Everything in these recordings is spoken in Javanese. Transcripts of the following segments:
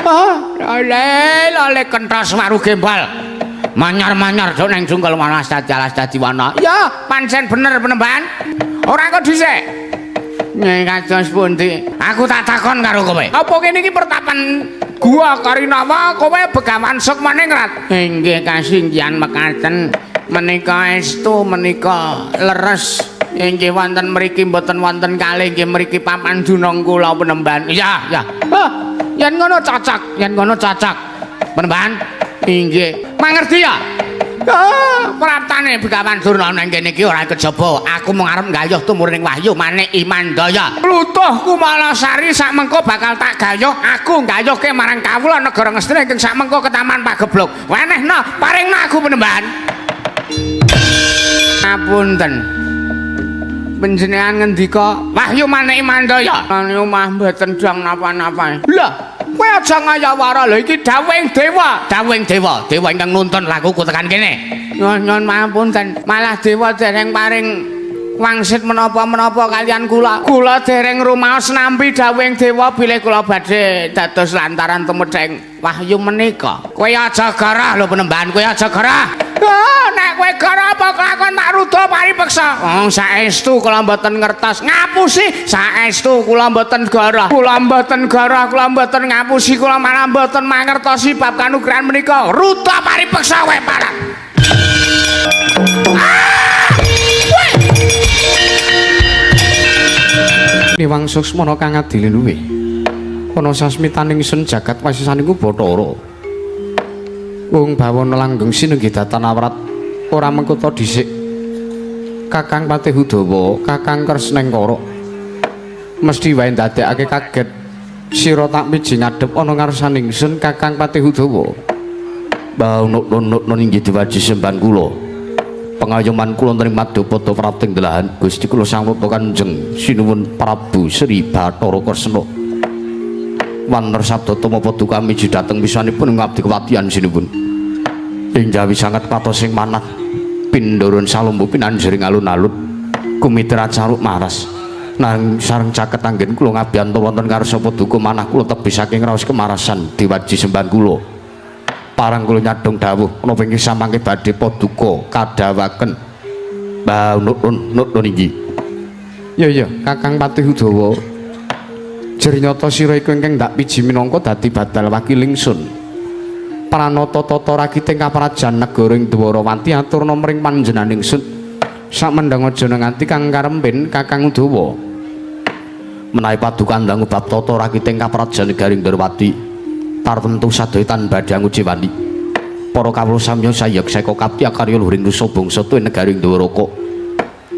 Ah, lele lele kenthos waru gembal. Manyar-manyar dok nang jungkel malas dadi alas dadi wana. Ya, pancen bener Penemban. Ora kok dhisik. Nyai kados pundi? Aku tak takon karo kowe. Apa kene iki pertapan Gua Karinawa kowe Begawan Sukmaningrat? Inggih kasinggihan mekaten. Menika estu menika leres. Inggih wonten mriki mboten wonten kalih inggih mriki papan dunung kula Penemban. Iya, ya. Hah, yen ngono cocok, yen ngono cocok. Penemban. Inggih. Mangerti ya? Ah, praptane Begawan Durna nang kene iki ora kejaba. Aku mung arep nggayuh tumurning wahyu manik Imandaya. Lutuh Kumalasari sak mengko bakal tak gayuh. Aku nggayuhke marang kawula negara Ngastina ingkang sak mengko ketaman Pageblug. Wenehna, paringna aku Penemban. Ngapunten. Panjenengan ngendika wahyu manik Imandaya. Nang omah mboten dang napa-napa. Lah, kowe aja ngayawara lho iki dawuhing dewa. Dawuhing dewa, dewa ingkang nuntun lakuku tekan kene. Nyuwun mapunten, malah dewa dereng paring wangsit menapa-menapa kalian kula. Kula dereng rumaos nampi dawuhing dewa bilih kula badhe dados lantaran tumedheng wahyu menika. Kowe aja garah lho Penemban, kowe aja garah. Ah, nek kowe gara apa kelakon tak ruda paripeksa. Oh, saestu kula mboten ngertos. Ngapusi, saestu kula mboten garah. Kula mboten garah, kula mboten ngapusi, kula malah mboten mangertosi bab kanugrahan menika. Ruda paripeksa kowe parah. Ah! Niwang Suksmana kang adili luwih. Ana sasmitaning sun jagat wasisaning Bathara. Wong bawana langgeng sinenggih datan awrat ora mengkota dhisik. Kakang Patih Udawa, Kakang Kresnengkara. Mesti wae ndadekake kaget. Sira tak miji ngadhep ana ngarsaning sun Kakang Patih Udawa. Baunuk-nunuk inggih diwaji semban kula. Pengayoman kula wonten ing Madyapada prapting delahan Gusti kula Sang Rata Kanjeng Sinuwun Prabu Sri Bathara Kresna. Wanter sabda tama paduka miji dhateng pisanipun ngabdi kewatian sinuwun. Ing jawi sanget patos sing manah pindurun salumbu pinanjering alun-alun kumitra caruk maras. Nang sareng caket anggen kula ngabiyanta wonten ngarsa paduka manah kula tebih saking raos kemarasan diwaji semban kula. Parang kula nyadong dawuh menapa inggih samangke badhe paduka kadhawaken. Mbah nut inggih. Ya ya, Kakang Patih Udawa. Jer nyata sira iku ingkang ndak piji minangka dadi badal wakil ingsun. Pranata tata rakiting kaprajan negara ing Dwarawati aturna mring panjenengan ingsun. Samendhang aja nganti kang karempin Kakang Udawa. Menawi paduka ndang bab tata rakiting kaprajan negaring Dwarawati tartemtu sadaya tan badhe ngujiwani. Para kawula samya sayek seka kapti akarya luhuring nusa bangsa tuwin negaring Dwaraka.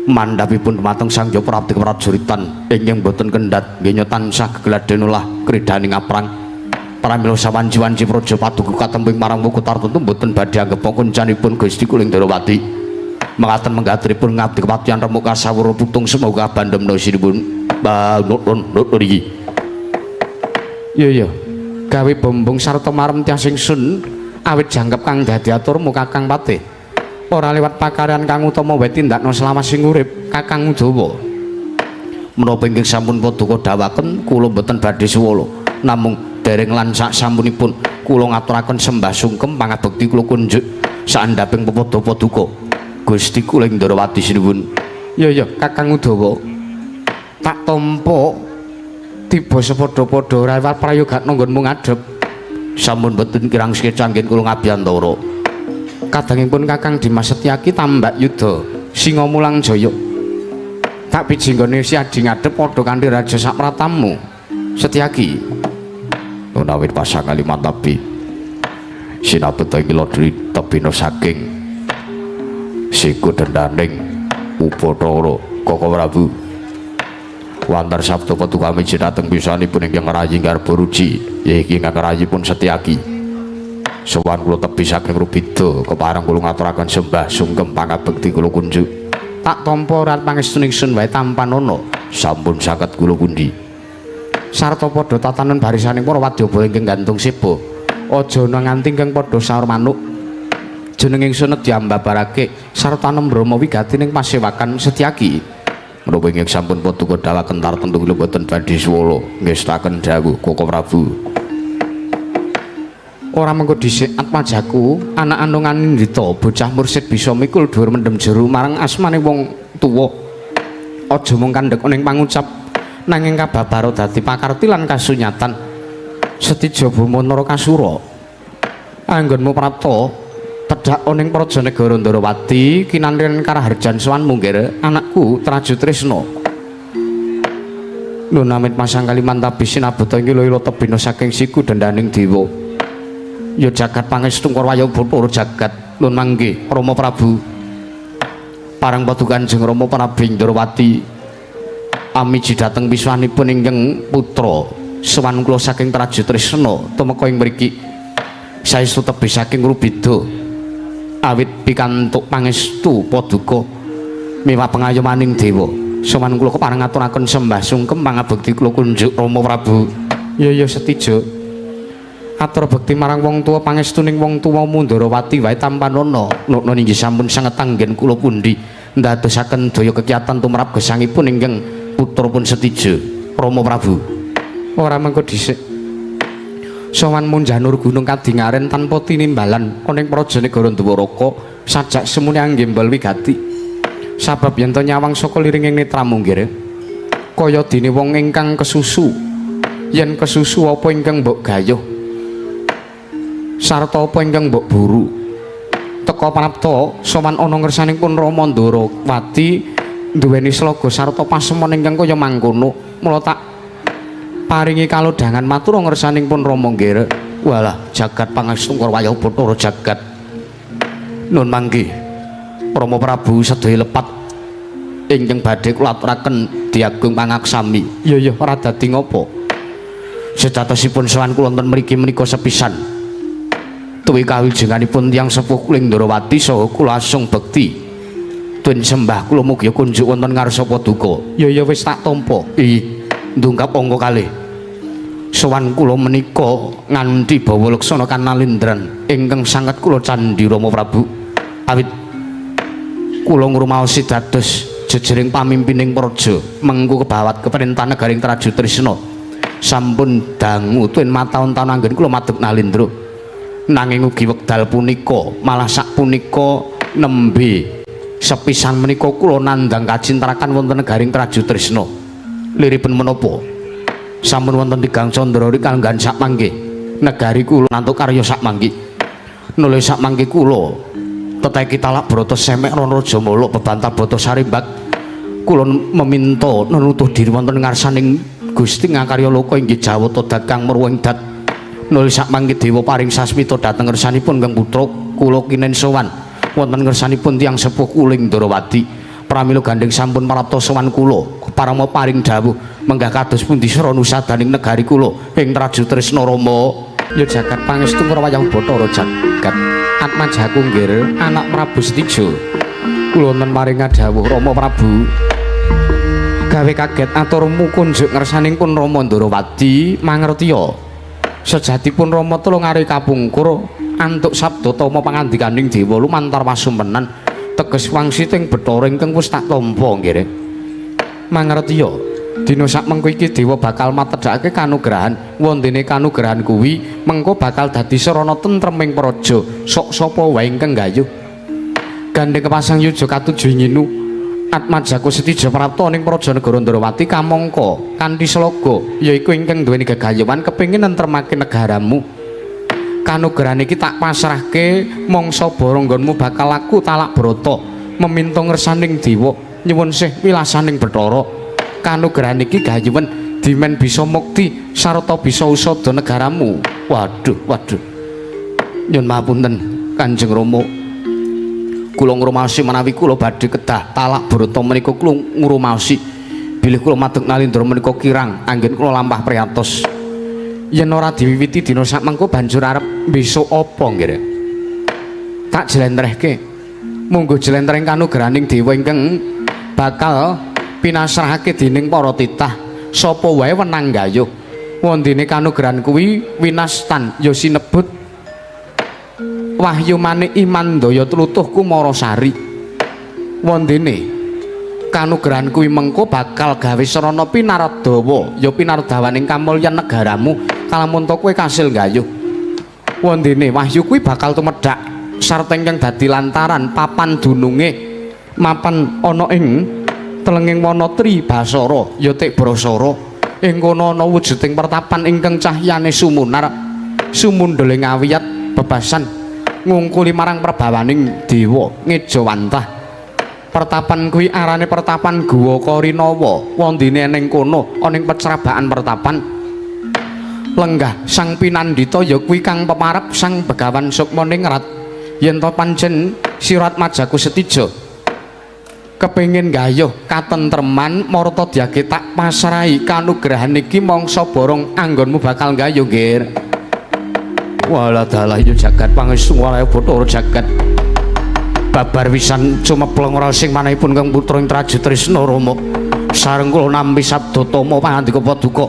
Mandhapipun dhumateng Sang Hyang Prabdi Prajuritan ingkang boten kendhat ngenya tansah gegladen olah kridhaning aprang. Pramila sawanci-wanci praja paduka katemping marang wuku tartemtu boten badhe anggep kuncanipun Gusti kula ing Dwarawati. Mekaten menggatripun ngabdi kepatihan remuk kasawura putung semoga bandemna sinuwun. Mbah nut iki. Ya ya. Gawe bombong sarta marem tias ingsun awit jangkep kang dadi aturmu Kakang Patih. Ora liwat pakaryan kang utama wae tindakno selawas sing urip Kakang Udawa. Menapa ingkang sampun paduka dawaken kula mboten badhe suwala. Namung dereng lan sak sampunipun kula ngaturaken sembah sungkem pangabekti kula kunjuk saandhaping pepadha paduka Gusti kula ing Dwarawati sinuwun. Ya ya Kakang Udawa. Tak tampa tiba sepadha-padha ora liwat prayogatna nggonmu ngadhep. Sampun boten kirang sekecanggen kula ngabiyantara. Kadangipun Kakang Dimas Setyaki tambak yuda Singa Mulang Jaya. Tak piji nggone si adi ngadhep padha kanthi raja sapratamu Setyaki. Menawi pasangan limantabi sinabeta ing lodri tebina saking siku dendaning Ubathara Kaka Prabu. Wantar sabda paduka miji dhateng pisanipun ingkang ngrayi garba ruci yaiku ingkang ngrayipun Setyaki. Sowan kula tebih saking Rubida kepareng kula ngaturaken sembah sungkem pangabekti kula kunjuk. Tak tampa ora pangestu ingsun wae tampanana. Sampun saged kula pundi. Sarta padha tatanen barisaning para wadyabala ingkang gantung seba. Aja ana nganti ingkang padha saur manuk. Jeneng ingsun nedya ambabarake sarta nembrama wigati ning pasewakan Setyaki. Menapa ingkang sampun paduka dawaken tartemtu kula boten badhe suwala ngestaken dawuh Kaka Prabu. Ora mengko dhisik atmajaku, anak anungan Nindita, bocah mursid bisa mikul dhuwur mendem jero marang asmane wong tuwa. Aja mung kandhek ning pangucap nanging kababara dadi pakarti lan kasunyatan. Setija boma Narakasura. Anggonmu prapta tedhak ning praja negara Ndarawati kinanten karaharjan sowanmu nggih anakku Traju Tresna. Nun amit masang Kalimantabi sinabeta ing ila tebina saking siku dendaning dewa. Ya jagat pangestu Wayah Bathara jagat nun mangke Rama Prabu. Parang paduka Kanjeng Rama Prabu Ndrawati amiji dhateng wiswanipun ingkang putra sowan kula saking Traju Tresna tumeka ing mriki. Saestu tebih saking Rubida awit pikantuk pangestu paduka miwah pengayomaning dewa. Sowan kula kepareng ngaturaken sembah sungkem pangabekti kula kunjuk Rama Prabu. Ya ya Setija. Atur bekti marang wong tuwa pangestuning wong tuwamu Ndarawati wae tampanana. Nukna inggih sampun sanget anggen kula pundi ndadosaken daya kekiatan tumrap gesangipun ingkang putra pun Setija Rama Prabu. Ora mengko dhisik. Sowanmu njanur gunung kadingaren tanpa tinimbalan ana ing praja negara Dwaraka sajak semune anggembol wigati. Sabab yen to nyawang saka liringing netramu nggih kaya dene wong ingkang kesusu. Yen kesusu apa ingkang mbok gayuh sarta apa ingkang mbok buru. Teka prapta sowan ana ngersaning pun Rama Ndarawati duweni slaga sarta pasemon ingkang kaya mangkono. Mula tak paringi kalodhangan matur ngersaning pun Rama nggih. Walah jagat pangestu Wayah Bathara jagat. Nun mangke Rama Prabu sedaya lepat ingkang badhe kula aturaken diagung pangaksami. Ya ya ora dadi ngopo. Sejatosipun sowan kula wonten mriki menika sepisan. Tuwi kawijenganipun tiyang sepuh kula ing Ndarawati saha kula asung bekti. Tun sembah kula mugi kunjuk wonten ngarsa paduka. Ya ya wis tak tampa. Ih, ndungkap angka kalih. Sowan kula menika nganti bawa laksana kanalindran ingkang sanget kula candhi Rama Prabu. Awit kula ngrumaosi dados jejering pamimpining praja mengku kebawat keperintah negaring Traju Tresna. Sampun dangu tuen mataun-taun anggen kula madeg nalindra. Nanging ugi wekdal punika malah sak punika nembe sepisan menika kula nandhang kacintrakan wonten negaring Traju Tresna. Liripun menapa? Sampun wonten tigang candra kalenggahan sak mangke negari kula nantuk karya sak mangke. Nuli sak mangke kula teteki talak brata semek Rana Rajamala bebantah bata sarimbak. Kula meminta nenutuh diri wonten ngarsaning Gusti ngakarya loka inggih Jawata dat kang merwa ing dat. Nuli sak mangke dewa paring sasmita dhateng ngersanipun Kang putra kula kinen sowan wonten ngersanipun tiyang sepuh kula ing Ndarawati. Pramila gandheng sampun marapta sowan kula parama paring dawuh menggah kados pundi srana sadaning negari kula ing Traju Tresna Rama. Ya jagat pangestu Wayah Bathara jagat. Atmajaku nggih anak Prabu Setija. Kula wonten paring dawuh Rama Prabu. Gawe kaget aturmu kunjuk ngersaning pun Rama Ndarawati mangertiya. Sejatipun Rama tulung ari kapungkur antuk sabda tama pangandikaning dewa lumantar pasumpenan teges wangsiting Bathara ingkang wis tak tampa nggih. Mangertiya dina sak mengko iki dewa bakal matedhakake kanugrahan wondene kanugrahan kuwi mengko bakal dadi sarana tentreming praja sok sapa wae ingkang gayuh. Gandheng kepasang yuja katuju nginu Atmajaku Setija prapta ning praja negara Ndarawati kamangka kanthi slaga yaiku ingkang duweni gegayuhan kepengin nentremake negaramu. Kanugrahan iki tak pasrahke mangsa baranggonmu bakal laku talak brata meminta ngersaning dewa nyuwun sih wilasaning Bathara. Kanugrahan iki gayuwen dimen bisa mukti sarta bisa usada negaramu. Waduh waduh. Nyun mapunten Kanjeng Rama. Kula ngrumaosi menawi kula badhe kedah talak brata menika kula ngrumaosi bilih kula madeg nalindra menika kirang anggen kula lampah priyatos. Yen ora diwiwiti dina sak mengko banjur arep besok apa nggih? Tak jlentrehke. Monggo jlentreh kanugrahaning dewa ingkang bakal pinasrahake dening para titah sapa wae wenang gayuh. Wondene kanugrahan kuwi winastan ya sinebut Wahyu manik iman daya tlutuh Kumarasari. Wondene kanugrahan kuwi mengko bakal gawe sarana pinaradawa ya pinardawaning kamulyan negaramu kalamun ta kowe kasil gayuh. Wondene wahyu kuwi bakal tumedhak sarta ingkang dadi lantaran papan dununge mapan ana ing telenging wana Tribasara ya Tik Brasara. Ing kono ana wujuding pertapan ingkang cahyane sumunar sumundhele ngawiyat bebasan ngungkuli marang prabawaning dewa ngejawantah. Pertapan kuwi arane pertapan Guwa Karinawa. Wondene ning kono ana ing pecrabakan pertapan lenggah sang pinandita ya kuwi kang pemarep Sang Begawan Sukma Ningrat. Yen to pancen Sirat Majaku Setija kepengin gayuh katentreman marta dyake tak pasrahi kanugrahan iki mangsa borong anggonmu bakal gayuh nggir. Walah dalah ya jagat pangestu waraya Bathara jagat babar wisan cumepleng ora sing manahipun Kang putra ing Traju Trisna Rama sareng kula nampi sabda tama pangandika paduka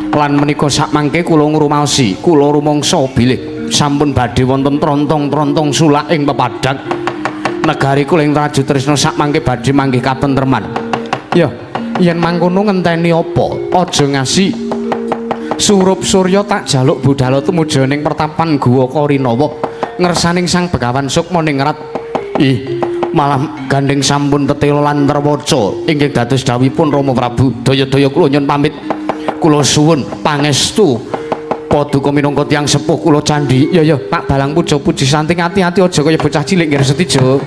lan menika sakmangke kula ngrumaosi kula rumangsa bilih sampun badhe wonten trontong-trontong sulak ing pepadang negari kula ing Traju Trisna sakmangke badhe manggih katentreman. Ya yen mangkono ngenteni apa aja ngasi surup surya tak jaluk budhala tumuju ning pertapan Guwa Karinawa ngersaning Sang Begawan Sukma Ningrat. Ih malah gandeng sampun tetela lan terwaca inggih dados dawuhipun Rama Prabu. Daya-daya kula nyuwun pamit, kula suwun pangestu paduka minangka tiyang sepuh kula candhi. Ya ya Pak Balang puja puji santing ati-ati aja kaya bocah cilik nggih Setija.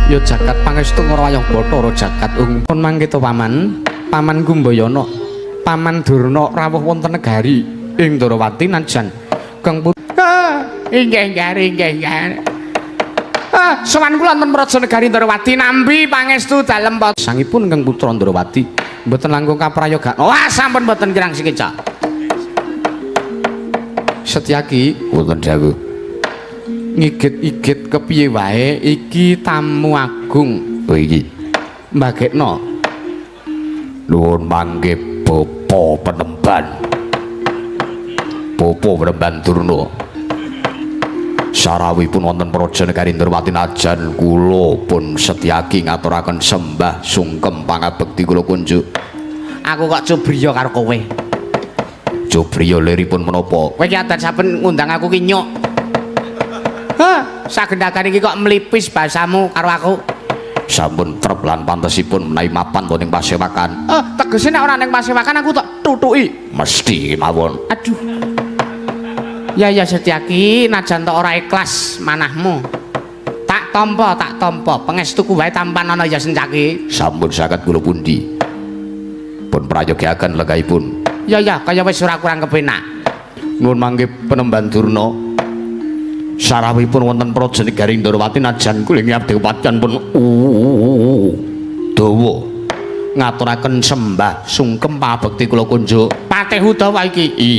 Ya jagat pangestu ngrawayah Bathara jagat pun mangkita paman, Paman Kumbayana, Paman Durna rawuh wonten negari ing Ndrawati najan Kang Putra inggih nggih inggih nggih. Sowan kula wonten praja negari Ndrawati nampi pangestu dalem sangipun Kang Putra Ndrawati mboten langkung kaprayoga. Wah sampun mboten kirang sekeca. Setyaki wonten dawuh ngigit-igit kepiye wae iki tamu agung. Oh iki mbagekno nuwun mangke bapa penemban. Bapa penemban Durna sarawuhipun wonten praja negari Ndrawati najan kula pun Setyaki ngaturaken sembah sungkem pangabekti kula kunjuk. Aku kok cubriya karo kowe. Cubriya liripun menapa? Kowe iki adat saben ngundang aku ki nyuk. Hah, sagendagan iki kok mlipis bahasamu karo aku. Sampun trep lan pantesipun menawi mapan wonten ing pasewakan. Tegese nek ora ning pasewakan aku tak tutuki. Mesti mawon. Aduh. Ya ya Setyaki, najan tok ora ikhlas manahmu. Tak tampa, tak tampa. Pangestuku wae tampan ana ya Setyaki. Sampun saged kula pundi. Pun prayogiaken lenggahipun. Ya ya, kaya wis ora kurang kepenak. Nuwun mangke penemban Durna. Sarawuhipun wonten praja negari Ndrawati najan kula ngabdi pacan pun dawa ngaturaken sembah sungkem pabekti kula kunjuk. Patih Udawa iki. I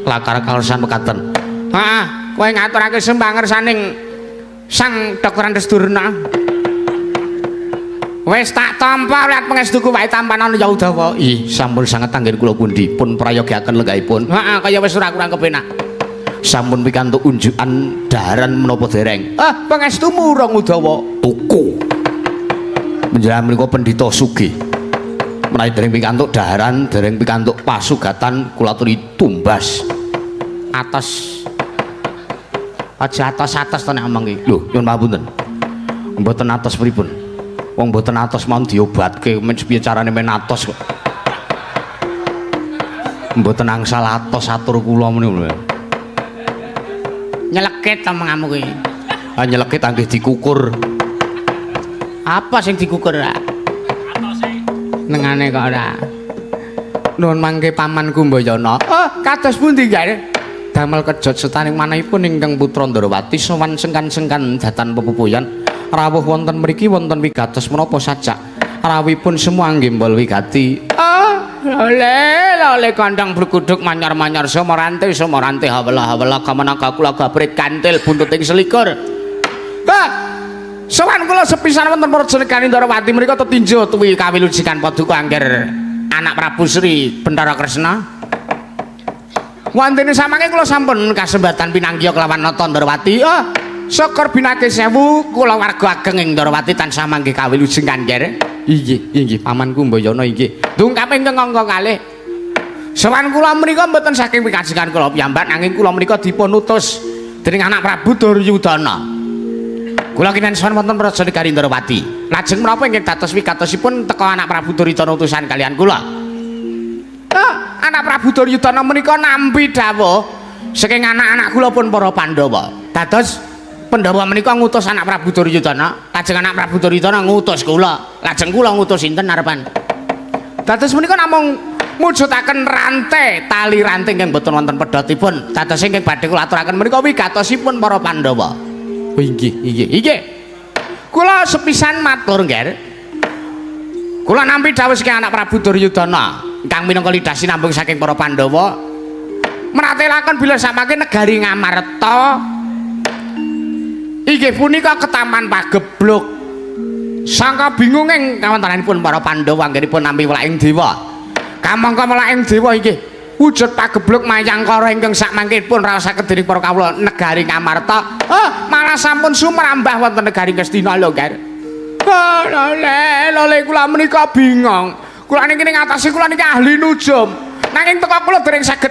lakar kalesan mekaten. Heeh, kowe ngaturake sembah ngersaning Sang Drs. Durna. Wis tak tampa lihat pangestuku wae tampan ana ya Udawa. Ih, sampun sanget anggen kula pundi pun prayogiaken lenggahipun. Heeh, kaya wis ora kurang kepenak. Sampun pikantuk unjukan daharan menapa dereng? Ah, pangestumu urung Udawa. Tuku. Menjelang menika pendhita sugih. Menawi dereng pikantuk daharan, dereng pikantuk pasugatan kula aturi tumbas. Atos. Aja atos-atos to nek omong iki. Lho, nyuwun pamunten. Mboten atos pripun? Wong mboten atos mawon diobatke, men piye carane men atos kok. Mboten angsal atos atur kula meniku lho. Nyelekit omonganmu kuwi. Ah nyelekit anggih dikukur. Apa sing dikukur ora? Atose. Nengane kok ora. Nuwun mangke Paman Kumbayana. Oh, kados pundi jare? Damel kejot setaning manahipun ingkang putra Ndrawati sowan sengkan-sengkan datan pepupuyan rawuh wonten mriki wonten wigatos menapa sajak rawuhipun semua nggembol wigati. Ah, lole lole kandang bluguduk manyar-manyar somorante somorante hawela-hawela kamenaka kula gabrit kantil buntuting selikur. Ah, sowan kula sepisan wonten praja negari Ndrawati mriku tetinju tuwi kawilujengan paduka angger anak Prabu Sri Bentara Kresna. Wantene samangke kula sampun kasembatan pinanggiya kelawan Nata Ndrawati. Ah, syukur binake sewu kula warga ageng ing Ndrawati tansah manggih kawilujengan nggih. Inggih, inggih Paman Kumbayana inggih. Dungkap ingkang angka kalih. Sowan kula menika mboten saking pikajengan kula piyambak, nanging kula menika dipun utus dening anak Prabu Duryudana. Kula kinen sowan wonten Praja Negari Ndrawati. Lajeng menapa ingkang dados wigatosipun teka anak Prabu Duryudana utusan kalian kula? Anak Prabu Duryudana menika nampi dawuh saking anak-anak kula pun para Pandhawa. Dados Pandhawa menika ngutus anak Prabu Duryudana, lajeng anak Prabu Duryudana ngutus kula, lajeng kula ngutus sinten arepan. Dados menika namung mujudaken rantai, tali rantai ingkang boten wonten pedhotipun. Dados ingkang badhe kula aturaken menika wigatosipun para Pandhawa. Oh inggih, inggih, inggih. Kula sepisan matur, Ngger. Kula nampi dawuh saking anak Prabu Duryudana ingkang minangka lidah sinambung saking para Pandhawa. Meratelaken bila samangke negari Ngamarta inggih punika ketaman pagebluk. Sangka bingung ing kawontenanipun para Pandhawa anggenipun nampi welaking dewa. Kamangka welaking dewa inggih wujud pagebluk mayangkara ingkang sakmangkipun raosaken dening para kawula negari Ngamarta. Malah sampun sumrambah wonten negari Ngastina lho, Ger. Lho, lho, kula menika bingung. Kula niki ning ngatasi kula niki ahli nujum. Nanging teka kula dereng saged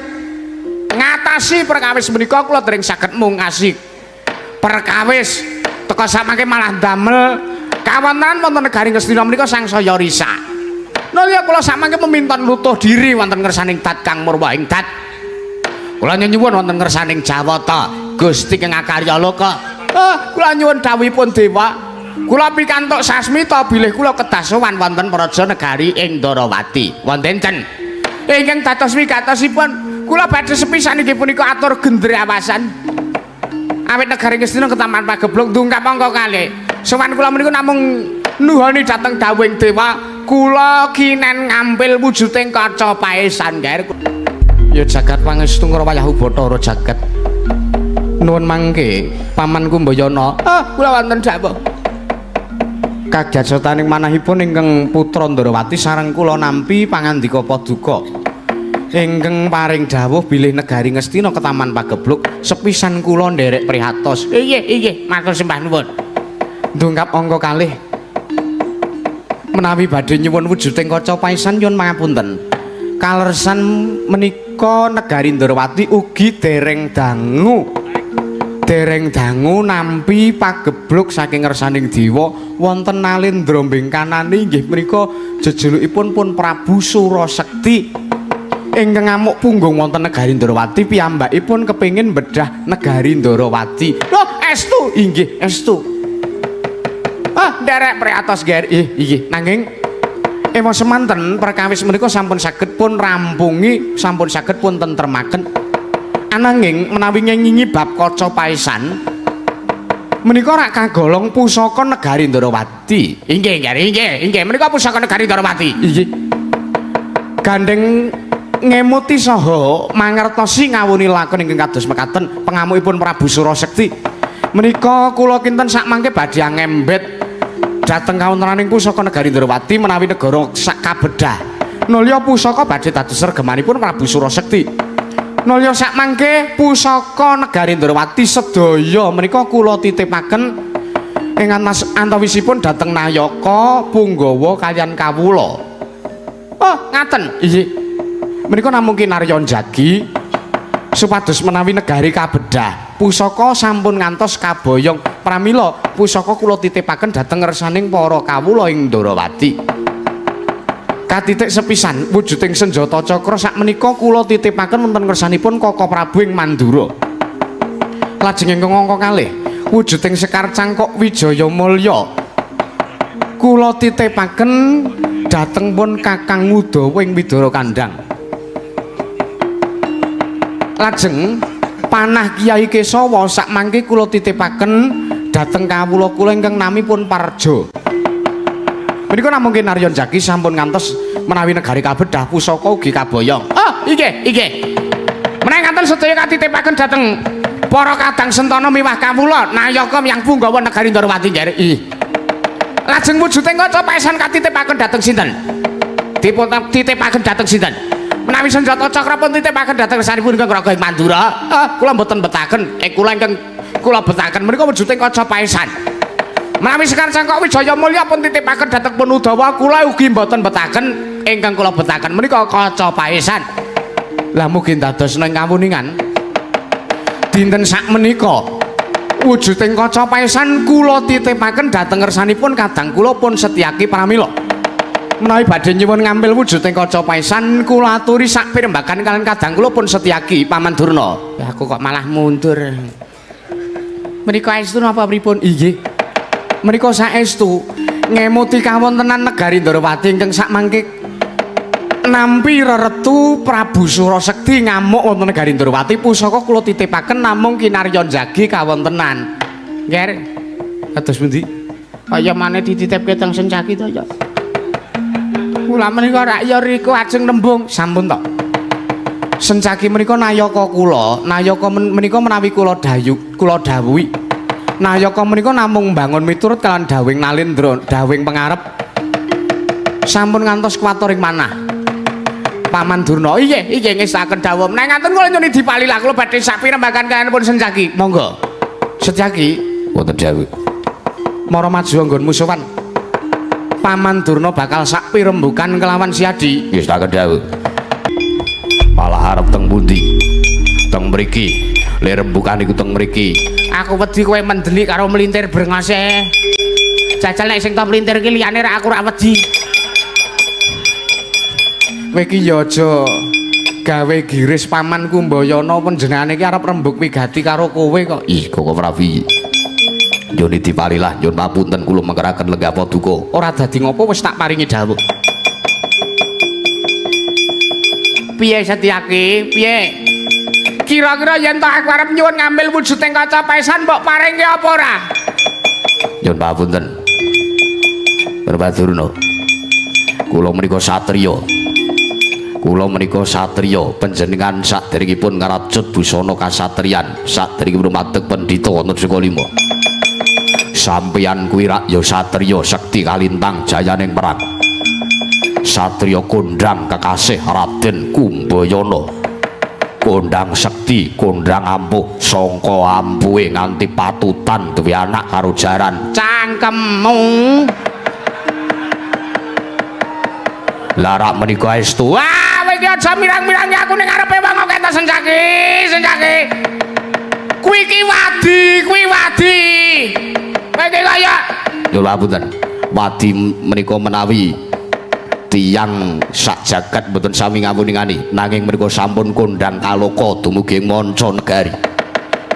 ngatasi perkawis menika, kula dereng saged mungkasi perkawis. Teka samangke malah damel kawontenan wonten negari Ngastina menika sangsaya risak. Nalika kula samangke meminton lutuh diri wonten ngersaning Dat Kang Murwa ing Dat. Kula nyuwun wonten ngersaning Jawata Gusti kang akarya loka. Kula nyuwun dawuhipun dewa. Kula pikantuk sasmita bilih kula kedah sowan wonten praja negari ing Ndarawati. Wonten enten ingkang dados wigatosipun kula badhe sepisan inggih punika atur gendreawasan. Awit negari Ngastina ketaman pagebluk ndungkap angka kalih. Sowan kula menika namung nuhoni dhateng dawuhing dewa, kula kinen ngampil wujuding kaca paesan, Ger. Ya jagat pangestu ngrawayah Bathara jagat. Nuwun mangke Paman Kumbayana. Kula wonten dawuh. Kajajataning manahipun ingkang putra Ndrawati sareng kula nampi pangandika paduka. Ingkang paring dawuh bilih negari Ngastina ketaman pagebluk sepisan kula nderek prihatos. Inggih, inggih, matur sembah nuwun. Ndungkap angka kalih menawi badhe nyuwun wujuding kaca paesan nyuwun pangapunten. Kalersan menika negari Ndrawati ugi dereng dangu. Dereng dangu nampi pagebluk saking ngersaning dewa wonten nalendra bengkanane inggih menika jejulukipun pun Prabu Surasekti ingkang ngamuk punggung wonten negari Ndrawati, piyambakipun kepengin bedah negari Ndrawati. Loh, estu? Inggih, estu. Nderek priatos, Ger. Ih, inggih, nanging ewa semanten perkawis menika sampun saged pun rampungi, sampun saged pun tentremaken. Ananging menawi ngengingi bab kaca paesan menika rak kagolong pusaka negari Ndrawati. Inggih, Ger, inggih, inggih, menika pusaka negari Ndrawati. Inggih. Gandeng ngemuti saha mangertosi ngawuni lakon ingkang kados mekaten pengamukipun Prabu Surasekti. Menika kula kinten sakmangke badhe ngembet dhateng kawontenaning pusaka negari Ndrawati menawi negara sak kabedah. Nalya pusaka badhe dados regemanipun Prabu Surasekti. Nalya sakmangke pusaka negari Ndrawati sedaya menika kula titipaken ing antawisipun dhateng Nayaka, Punggawa kaliyan kawula. Oh, ngaten. Inggih. Menika namung kinarya njagi supados menawi negari kabedah pusaka sampun ngantos kaboyong, pramila pusaka kula titipaken dhateng ngersaning para kawula ing Ndrawati. Katitik sepisan wujuding senjata cakra sakmenika kula titipaken wonten ngersanipun Kaka Prabu ing Mandura. Lajeng ingkang angka kalih wujuding sekar cangkok Wijaya Mulya kula titipaken dhateng pun Kakang Udawa ing Widara Kandang. Lajeng panah Kyai Kesawa sakmangke kula titipaken dhateng kawula kula ingkang namipun Parjo. Menika namung kinarya njagi sampun ngantos menawi negari kabedah pusaka ugi kaboyong. Oh, inggih, inggih. Menawi ngaten sedaya katitipaken dhateng para kadang sentana miwah kawula nayaka miyang punggawa negari Ndrawati, Nger. Ih. Lajeng wujuding kaca paesan katitipaken dhateng sinten? Dipun titipaken dhateng sinten? Menawi senjata cakra pun titipaken dhateng sanipun ingkang raga ing Mandura. Kula mboten betaken. Kula ingkang kula betaken menika wujuding kaca paesan. Menawi sekar cangkok Wijaya Mulya pun titipaken dhateng pun Udawa, kula ugi mboten betaken. Ingkang kula betaken menika kaca paesan. Lah mugi ndadosna ing kawuningan. Dinten sakmenika wujuding kaca paesan kula titipaken dhateng ngersanipun kadang kula pun Setyaki pramila. Menawi badhe nyuwun ngambil wujuding kaca paesan kula aturi sak pirembagan kalian kadang kula pun Setyaki Paman Durna. Ya aku kok malah mundur. Menika saestu napa pripun? Inggih. Menika saestu ngemuti kawontenan negari Ndorowati ingkang sakmangke nampi reretu Prabu Surasekti ngamuk wonten negari Ndorowati pusaka kula titipaken namung kinarya njagi kawontenan. Nger, kados pundi? Kaya maneh dititipke teng Sencaki to ya. Kula menika rak ya riku ajeng nembung. Sampun to. Sencaki menika nayaka kula, nayaka menika menawi kula dayu, kula dawuhi. Nayaka menika namung mbangun miturut kalian dawing Nalendra, dawing pengarep. Sampun ngantos kuwatoring manah. Paman Durna, inggih, inggih ngestaken dawuh. Nek ngaten kula nyuwun dipalilah kula badhe sapirembagan kalian pun Sencaki. Monggo. Setyaki wonten dawuh. Mara maju anggonmu sowan. Paman Durna bakal sak pirembukan kelawan Siadi. Nggih staken dawuh. Malah arep teng pundi? Teng mriki. Le rembukan iku teng mriki. Aku wedi kowe mendelik karo mlintir brengose. Jajal nek sing to mlintir ki liyane rak aku rak wedi. Kowe iki ya aja gawe giris Paman Kumbayana panjenengane iki arep rembug wigati karo kowe kok. Ih, Koko Prabi. Nyun dipalilah, nyun papunten kula mengkeraken lenggah paduka. Ora dadi ngopo wis tak paringi dawuh. Piye Setyaki? Piye? Kira-kira yen to aku arep nyuwun ngambil wujuding kaca paesan mbok paringke apa ora? Nyun papunten. Bapak Durna. Kula menika satriya. Kula menika satriya panjenengan saderengipun ngrajut busana kasatriyan, saderengipun madeg pendhita wonten Sukalima. Sampeyan kuwi rak ya satriya sekti kalintang jayaning perang. Satriya kondang kekasih Raden Kumbayana. Kondang sekti, kondang ampuh, sangka ampuhe nganti patutan duwe anak karo jaran. Cangkemmu. Lah rak menika estu. Wah, kowe iki aja mirang-mirangi aku ning ngarepe wong akeh ta Sencaki, Sencaki. Kuwi iki wadi, kuwi wadi. Kowe iki kaya yo lapunten. Wadi menika menawi tiyang sak jagat mboten sami ngapuningani, nanging menika sampun kondang kaloka dumugi manca negari.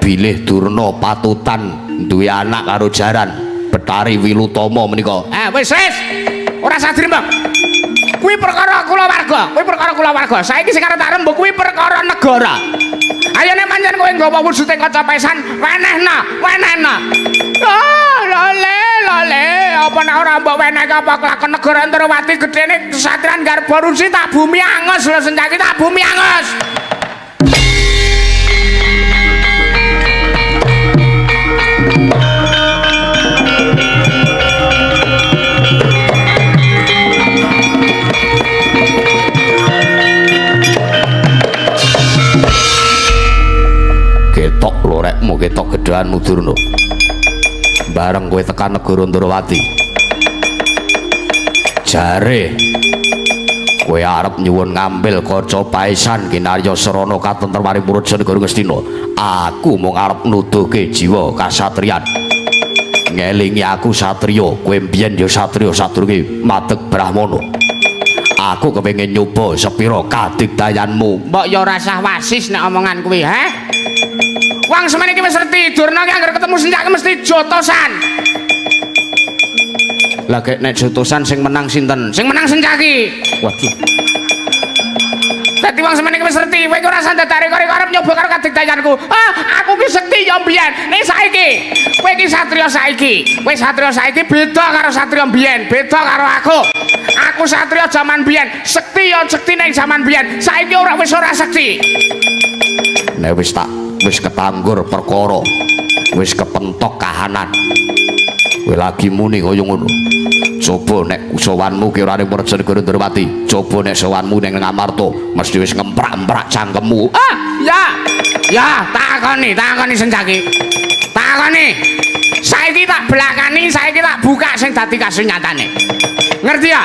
Bilih Durna patutan duwe anak karo jaran Betari Wilutama menika. Wis wis. Ora usah dirembug. Kuwi perkara kulawarga, kuwi perkara kulawarga. Saiki sing arep tak rembug kuwi perkara negara. Ayo nek pancen kowe nggawa wujude kaca paesan, wenehna, wenehna. Ah, lole, lole, apa nek ora mbok wenehke apa kelakon negara Ndorowati gedene kesatrian Garba Rusi tak bumi angus lho Sencaki, tak bumi angus. Ketok lorekmu, ketok gedhaanmu Durna. Bareng kowe tekan negara Ndorowati. Jare kowe arep nyuwun ngambil kaca paesan kinarya sarana katentremaning Praja Negara Ngastina. Aku mung arep nuduhke jiwa kasatriyan. Ngelingi aku satriya, kowe mbiyen ya satriya sadurunge madeg brahmana. Aku kepengin nyoba sepira kadigdayanmu. Mbok ya ora sah wasis nek omongan kuwi, he? Wong semene iki wis ngerti, Durna ki anggere ketemu Sencaki mesti jotosan. Lah nek jotosan sing menang sinten? Sing menang Sencaki. Waduh. Dadi wong semene iki wis ngerti, kowe iki ora usah dadak reka-reka arep nyoba karo kadigdayanku. Ah, aku ki sekti ya mbiyen. Nek saiki, kowe iki satriya saiki. Kowe satriya saiki beda karo satriya mbiyen, beda karo aku. Aku satriya jaman biyen, sekti ya sekti ning jaman biyen. Saiki ora wis ora sekti. Nek wis tak wis ketanggur perkara, wis kepentok kahanan. Kowe lagi muni kaya ngono. Coba nek sowanmu ki ora ning Praja Negara Ndorowati, coba nek sowanmu ning Ngamarta, mesti wis ngemprak-emprak cangkemmu. Ah, ya. Ya, takoni, takoni Sencaki. Takoni. Saiki tak belakani, saiki tak buka sing dadi kasunyatane. Ngerti ya?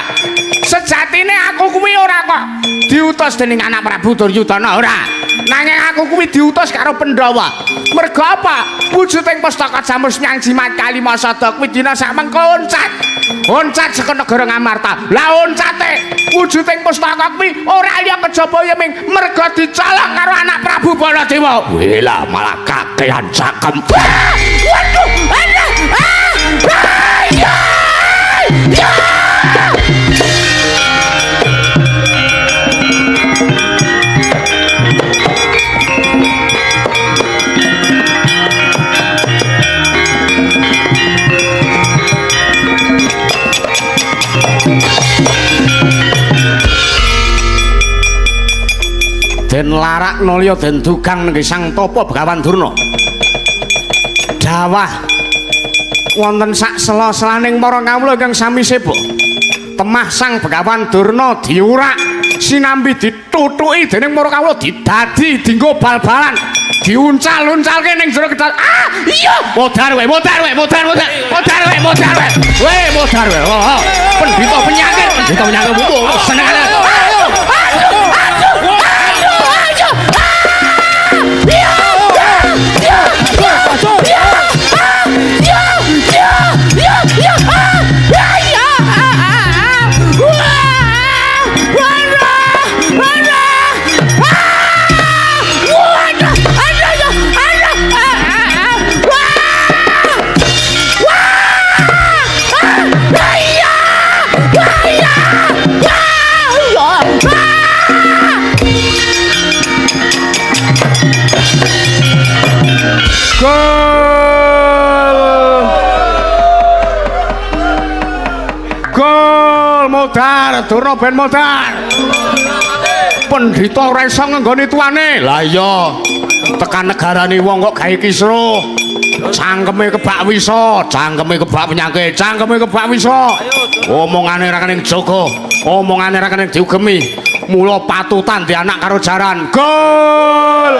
Sejatine aku kuwi ora kok diutus dening anak Prabu Duryudana ora. Nanging aku kuwi diutus karo Pandhawa. Mergo apa? Wujuding pustaka Jamus Nyang Jimat Kalimasada kuwi dina sak mengko oncat. Oncat saka negara Ngamarta. Lah oncate wujuding pustaka kuwi ora liya kejaba ya ming mergo dicolong karo anak Prabu Baladewa. Weh lah malah kakean cangkem. Waduh, aduh. Ya. Ya. Den larakna liya den dugang nggih Sang Tapa Begawan Durna. Dawah wonten sak sela-selaning para kawula ingkang sami seba. Temah Sang Begawan Durna diurak sinambi ditutuki dening para kawula didadi dinggo bal-balan, diuncal-uncalke ning jero kedal. Ah, iya, modar kowe, modar kowe, modar, modar. Modar kowe, modar kowe. Kowe modar kowe. Oh, pendhita penyakit, pendhita penyakit. Senengane. Aduh, aduh, aduh. Gol. Gol modar, Durna ben modar. Pendhita ora iso ngenggoni tuane. Lah iya, tekan negarane wong kok gawe kisruh. Cangkeme kebak wisa, cangkeme kebak penyakit, cangkeme kebak wisa. Omongane ora kening jaga, omongane ora kening diugemi. Mula patutan di anak karo jaran. Gol.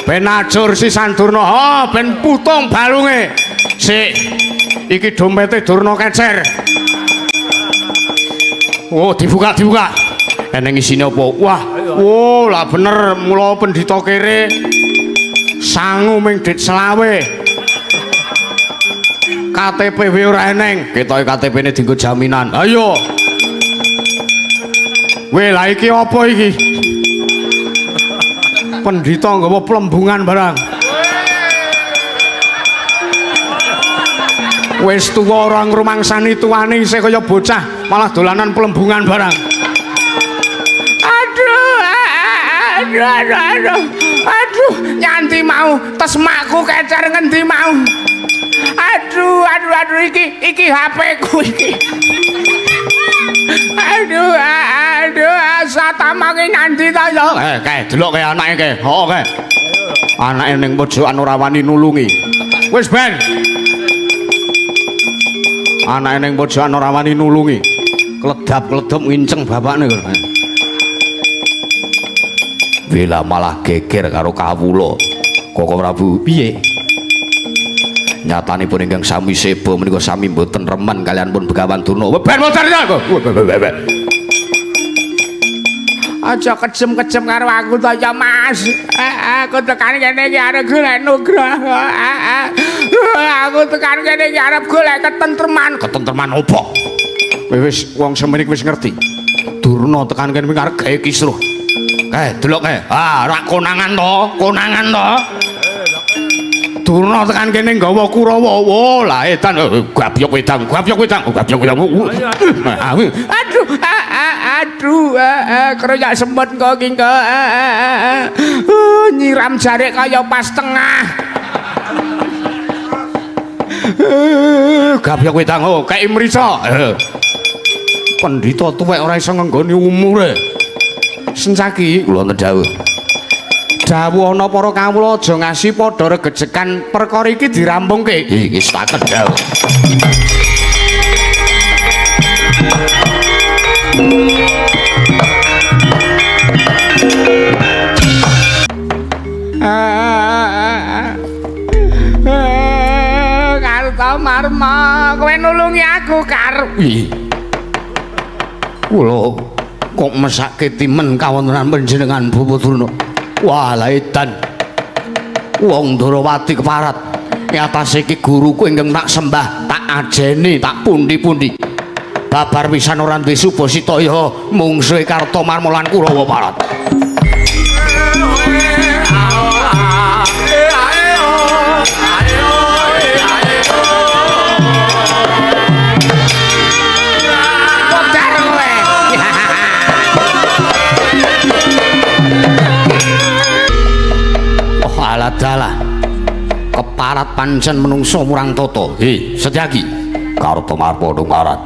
Ben ajur sisan Durna, ha ben putung balunge. Sik, iki dompete Durna kecer. Oh, dibuka, dibuka. Eneng isine apa? Wah, oh lah bener mula pendhita kere sangu ming dit selawe. KTP we ora eneng. Ketoke KTP-ne dienggo jaminan. Ayo. Weh, lah iki apa iki? Pendhita nggawa plembungan barang. Wis tuwa ora ngrumangsani tuane isih kaya bocah, malah dolanan plembungan barang. Aduh, aduh, aduh, aduh. Aduh, nyanti mau tesmakku kecer ngendi mau. Aduh, aduh, aduh, iki iki HP-ku iki. Aduh, aduh, satamange nganti ta ya. Kae delok kae anake kae. Heeh kae. Anake ning pojokan ora wani nulungi. Wis ben. Anake ning pojokan ora wani nulungi. Kledap-kledop nginceng bapakne kok. Wela malah geger karo kawula. Koko Prabu, piye? Nyatanipun ingkang sami seba menika sami mboten remen kalian pun Begawan Durna. Ben modar ya. Aja kejem-kejem karo aku to ya Mas. Aku tekan kene iki arep golek nugraha. Aku tekan kene iki arep golek ketentreman. Ketentreman opo? Wis wong semene wis ngerti. Durna tekan kene arep gawe kisruh. Kae delok kae. Ah, rak konangan to, konangan to. Durna tekan kene nggawa Kurawa. Wo, lah edan gabyok wedang, gabyok wedang, gabyok wedang. Aduh, aduh, kroyak semut kok iki kok. Nyiram jarik kaya pas tengah. Gabyok wedang, oh, kei mrica. Pendhita tuwek ora iso ngenggoni umure. Sencaki kula wonten dawuh. Dawuh ana para kawula aja ngasi padha regejekan perkara iki dirampungke. Iki tak kendhal. Karto Marma, kowe nulungi aku karo. Kula kok mesake timen kawontenan panjenengan Bapak Durna. Wah, lha edan. Wong Ndrawati keparat. Ing atase iki guruku ingkang tak sembah, tak ajeni, tak pundi-pundi. Babar pisan ora duwe subasita ya mungsuhe Kartomarma lan Kurawa Parat. Dalah keparat pancen menungso murang tata. He, Setyaki Kartomarma Dungarat.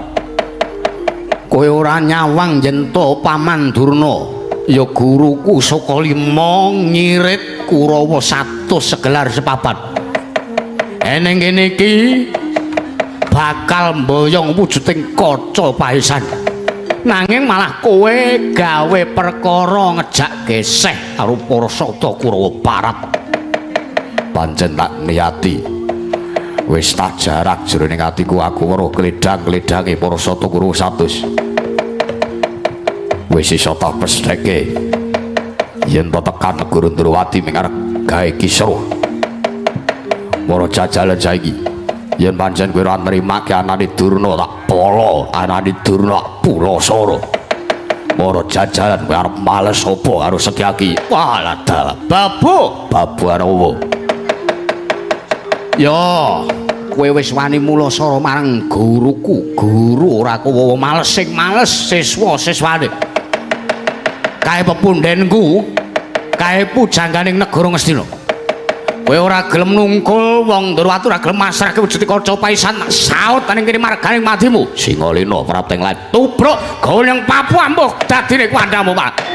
Kowe ora nyawang yen to Paman Durna ya guruku saka lima ngirit Kurawa 100 segelar sepapat. Eneng kene iki bakal mboyong wujuding kaca paesan. Nanging malah kowe gawe perkara ngejak geseh karo para sata Kurawa Parat. Pancen tak niati wis tak jarak jroning atiku aku weruh kledang-kledange para sata Kurawa 100. Wis iso tak pestheke yen to tekan negara Ndrawati ming arep gawe kisruh. Para jajalan saiki yen pancen kowe ora nrimake anane Durna tak pala, anane Durna tak pulasara. Para jajalan kowe arep males apa karo Setyaki? Wah, dalah. Babu, babu arep. Ya, kowe wis wani mulasara marang guruku. Guru ora kowe males sing males siswa-siswane. Kae pepundhenku, kae pujangganing negara Ngastina. Kowe ora gelem nungkul wong Ndrawati, ora gelem masrahke wujude kaca paisan saut ning kene marganing matimu. Singalena prapteng lan tubruk gawe nang Papua mbuh dadine kuwandamu, Pak.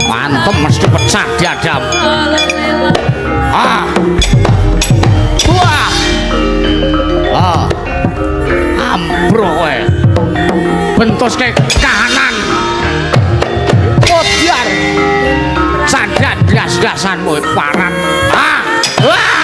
Mantem mesti pecah diadam. Ah. Wah. Ah. Ambro kowe. Bentoske kahanan. Modyar. Sandan blas-blasanmu parat. Ah. Wah.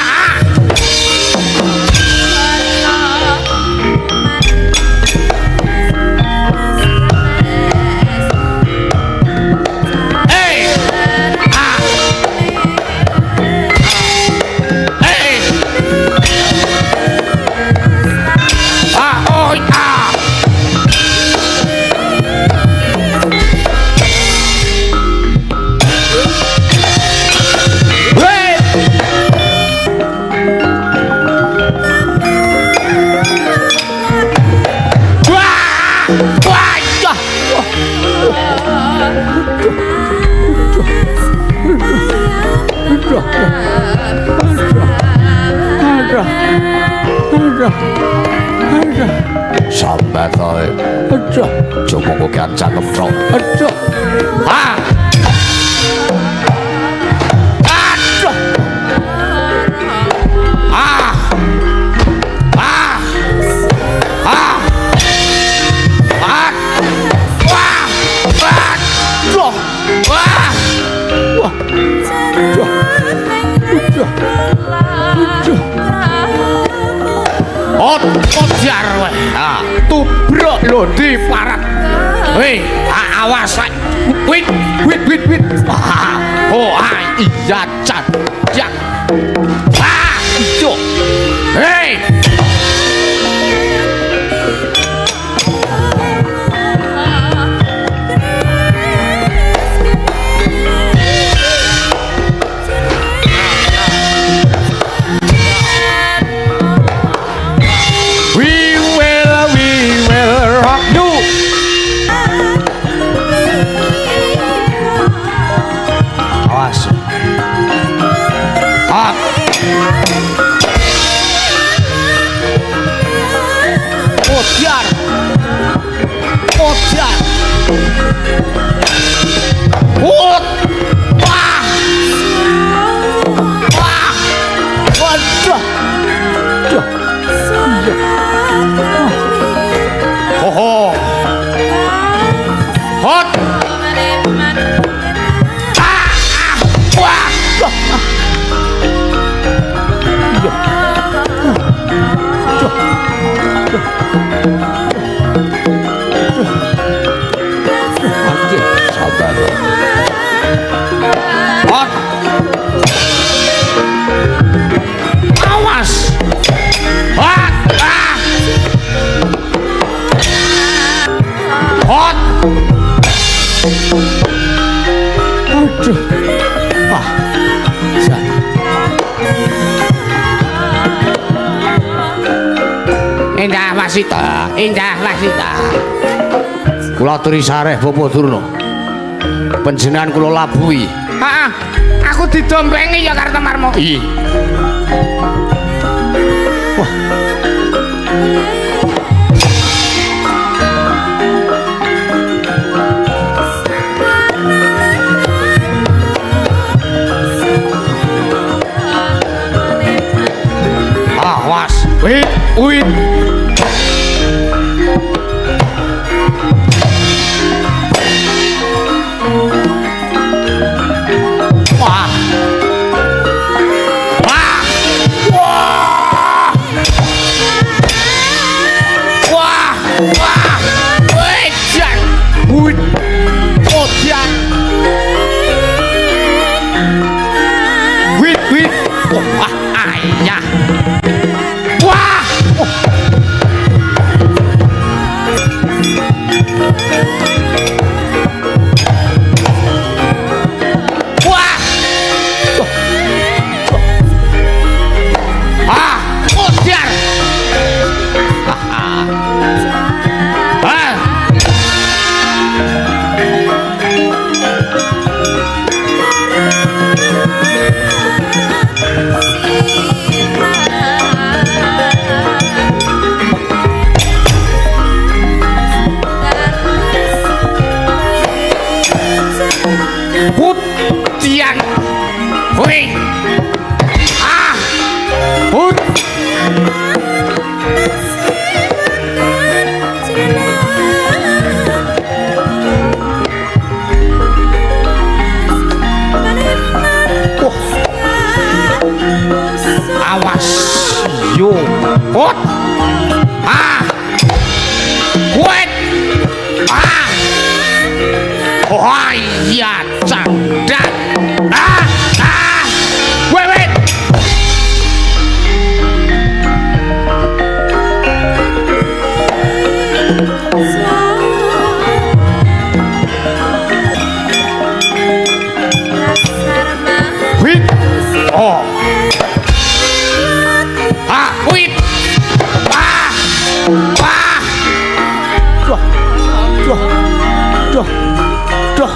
Sambat ae. Aduh, aja monggo kan cangkem trok. Aduh. Ah. Lho ndi parat. Hei, awas. Wit, wit, wit, wit. Oh, iya candak. Ah, iya. Hei. We will rock you. Awas. Ah. Ojar. Ojar. Ut. Wah. Wah. Waduh. Duh. Ho ho. Hot. Ah. Wah. Duh. Iya. Duh. Duh. Duh. Aduh, sabar. Hot. Awas. Hot. Ah. Hot. Aduh. Wah. Jan. Indah Wasita, Indah Wasita. Kula aturi sareh Bapak Durna. Panjenengan kula labuhi. Heeh. Aku didompengi ya Kartomarmo. Iya. Wah. Awas. Wit, wit. Wah. Wah. Wah. Wah. Wah. Wejan. Wit. Ojan. Wit, wit. Wah, ayah. Wah. Wah. Ah, ojar. Ah. Putian. Hui. Ah. Put. Wah. Awas. Yo. Put. Ah. Wait. Ah. Oh iya, candak. Ah, ah. Wait, wait. Wait. Oh. Ah, wait. Ah. Ah. Duh. Duh. Duh. Duh.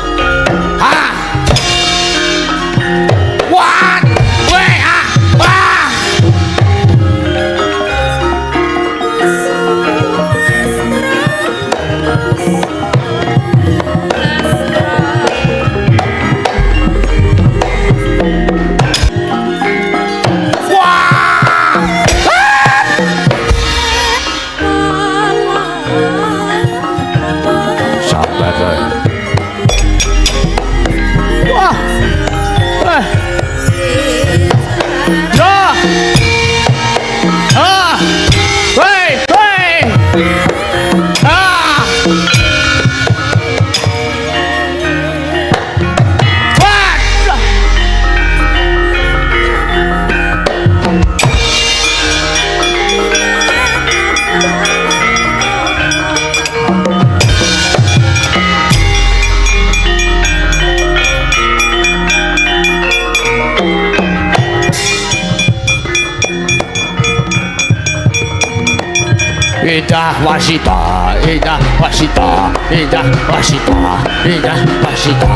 Edah wasita, edah wasita, edah wasita, edah wasita,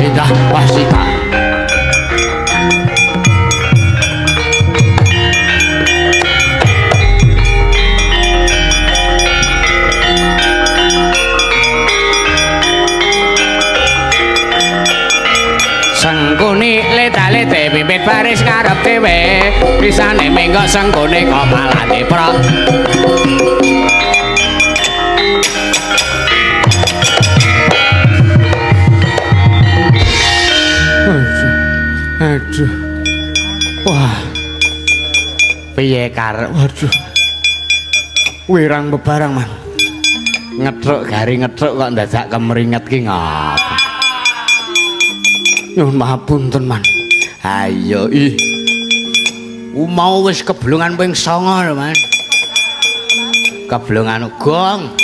edah wasita. Sengkuni leta-lete pimpin baris ngarep dhewe, bisane menggok sengkuni kok malah deprok. Aduh. Wah. Piye karep? Waduh. Wirang bebarang, Man. Ngetruk gari ngetruk kok ndadak kemringet ki ngapa? Nyuwun mahapunten, Man. Ayo ih. Mau wis keblungan ping 9 lho, Man. Keblungan gong.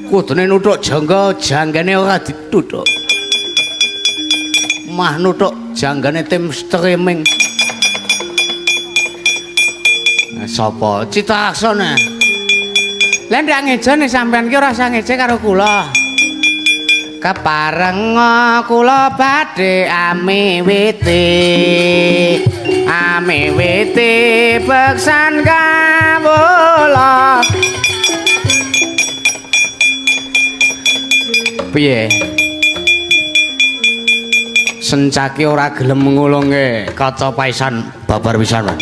Kudune nuthuk jangga, janggane ora dituthuk. Mah nuthuk janggane tim streaming. Sapa? Cita Laksana. Lah ndak ngejane sampean ki ora usah ngeje karo kula. Keparenga kula badhe amiwiti. Amiwiti beksan kawula. Piye? Sencaki ora gelem ngulungke kaca paisan babar pisan, Man.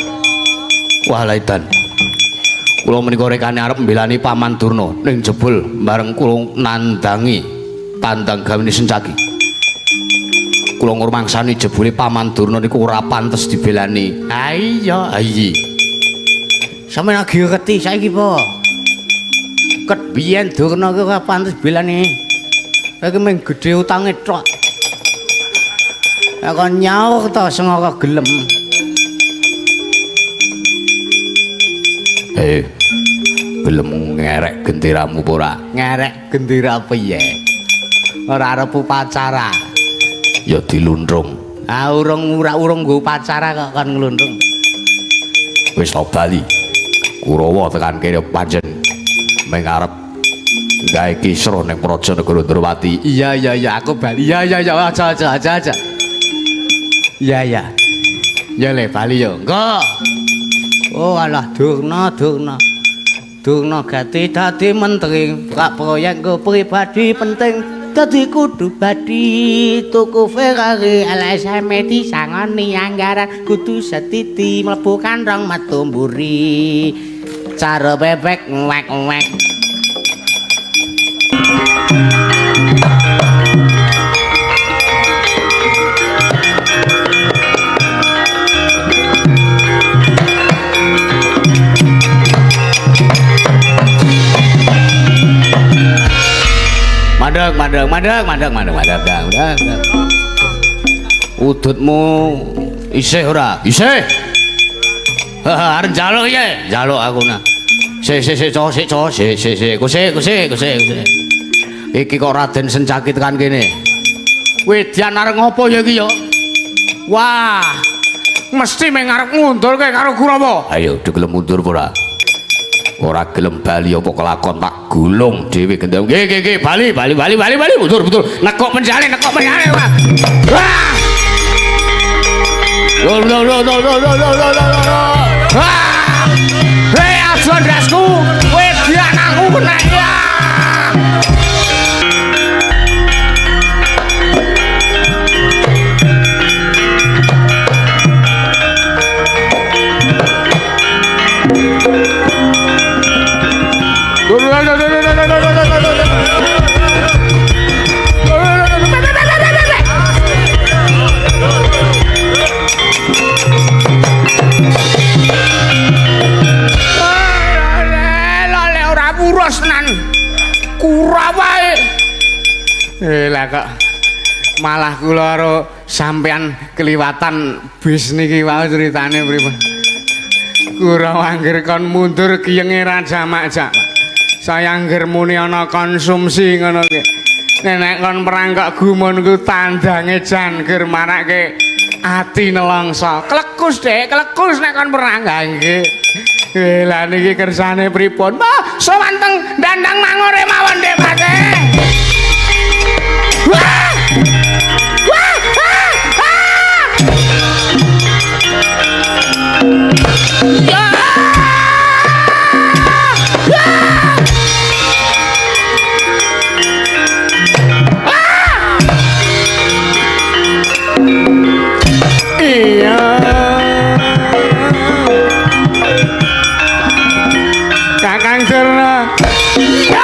Wah laidan. Kula menika rekane arep mbelani Paman Durna ning jebul bareng kula nandangi tandang gawene Sencaki. Kula ngrumangsani jebule Paman Durna niku ora pantes dibelani. Ha iya, ha iya. Sampeyan lagi ngerti saiki apa? Ket biyen Durna ki ora pantes belani. Iki mung gedhe utange tok. Kok nyaur to sengara gelem. Gelem ngerek genderamu apa ora? Ngerek gendera piye? Ora arep upacara. Ya diluntrung. Ah urung ora urung nggo upacara kok kon ngluntrung. Wis to bali. Kurawa tekan kene pancen mung arep gawe kisruh ning Praja Negara Ndrawati. Iya iya iya aku bali. Iya iya iya aja aja aja aja. Iya iya. Ya le bali yo. Engko. Oh alah Durna Durna. Durna gati dadi menteri, kak proyek nggo pribadi penting dadi kudu badi tuku Ferrari LSM disangoni anggaran kudu setiti mlebu kantong metu mburi. Cara bebek ngwek-ngwek. Mandeg, mandeg, mandeg, mandeg, mandeg, mandeg, mandeg, mandeg. Udutmu isih ora? Isih. Haha, arep njaluk piye? Njaluk aku nah. Sik sik sik cok sik cok sik sik sik kusik kusik kusik kusik. Iki kok Raden Sencaki tekan kene. Wedyan arep ngopo ya iki ya? Wah, mesti meng arep ngundurke karo Kurawa. Ayo, gelem mundur apa ora? Ora gelem bali apa kelakon tak gulung dhewe gendeng. Nggih nggih nggih bali bali bali bali bali mundur mundur. Nekuk penjale nekuk penjale. Wah. Lo lo lo lo lo lo lo lo lo. Wah. Hei aja ndasku, wedyan aku kena ya. Kurawae. Lah kok malah kula karo sampean keliwatan bis niki wau critane pripun. Kurawa angger kon mundur kiyenge ra jamak-jamak. Saya angger muni ana konsumsi ngono ki. Nek kon perang kok gumun ku tandange jan ger marake ati nelongso. Klekus Dik, klekus nek kon perang. Ha nggih. Lah niki kersane pripun? Wah, sowan teng Dandang Mangore mawon Dik Pate. Wah! Wah! Ah! Ah! Ya! Ya! Ah! Iya. Kakang Durna. Ya!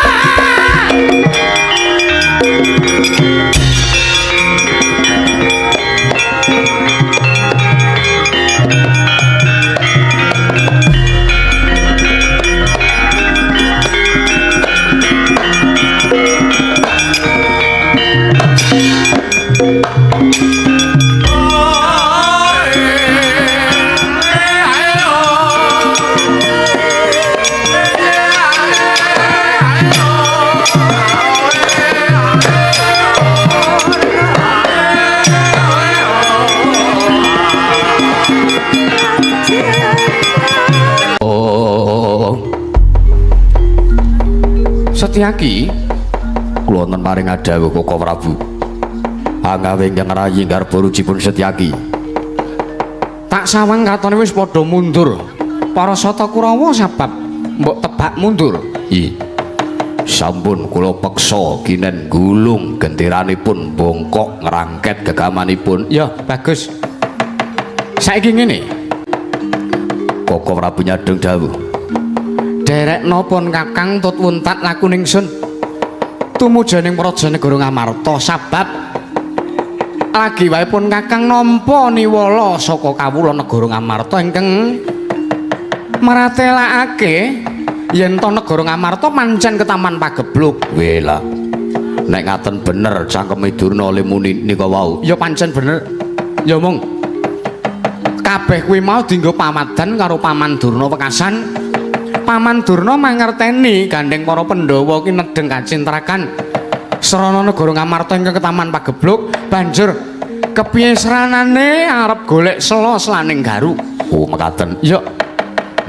Setyaki kula wonten paring adhawuh Koko Prabu. Angawe ingkang rayi garba rujipun Setyaki. Tak sawang katone wis padha mundur. Para Sata Kurawa sabab mbok tebak mundur. I. Sampun kula peksa kinen gulung genteranipun bongkok ngrangket gegamanipun. Ya, bagus. Saiki ngene. Koko Prabu nyadhong dawuh. Derekno pun Kakang tut wuntat laku ningsun. Tumuju ning praja negara Ngamarta sabab lagi wae pun Kakang nampa niwala saka kawula negara Ngamarta ingkang maratelakake yen to negara Ngamarta pancen ketaman pagebluk. Wela. Nek ngaten bener cangkeme Durna le muni nika wau. Ya pancen bener. Ya mung kabeh kuwi mau dienggo pamadan karo Paman Durna wekasan. Paman Durna mangerteni gandeng para Pandhawa ki nedheng kacintrakan srana negara Ngamarta ingkang ketaman pagebluk banjur kepiye sranane arep golek sela selaning garu. Oh mekaten. Ya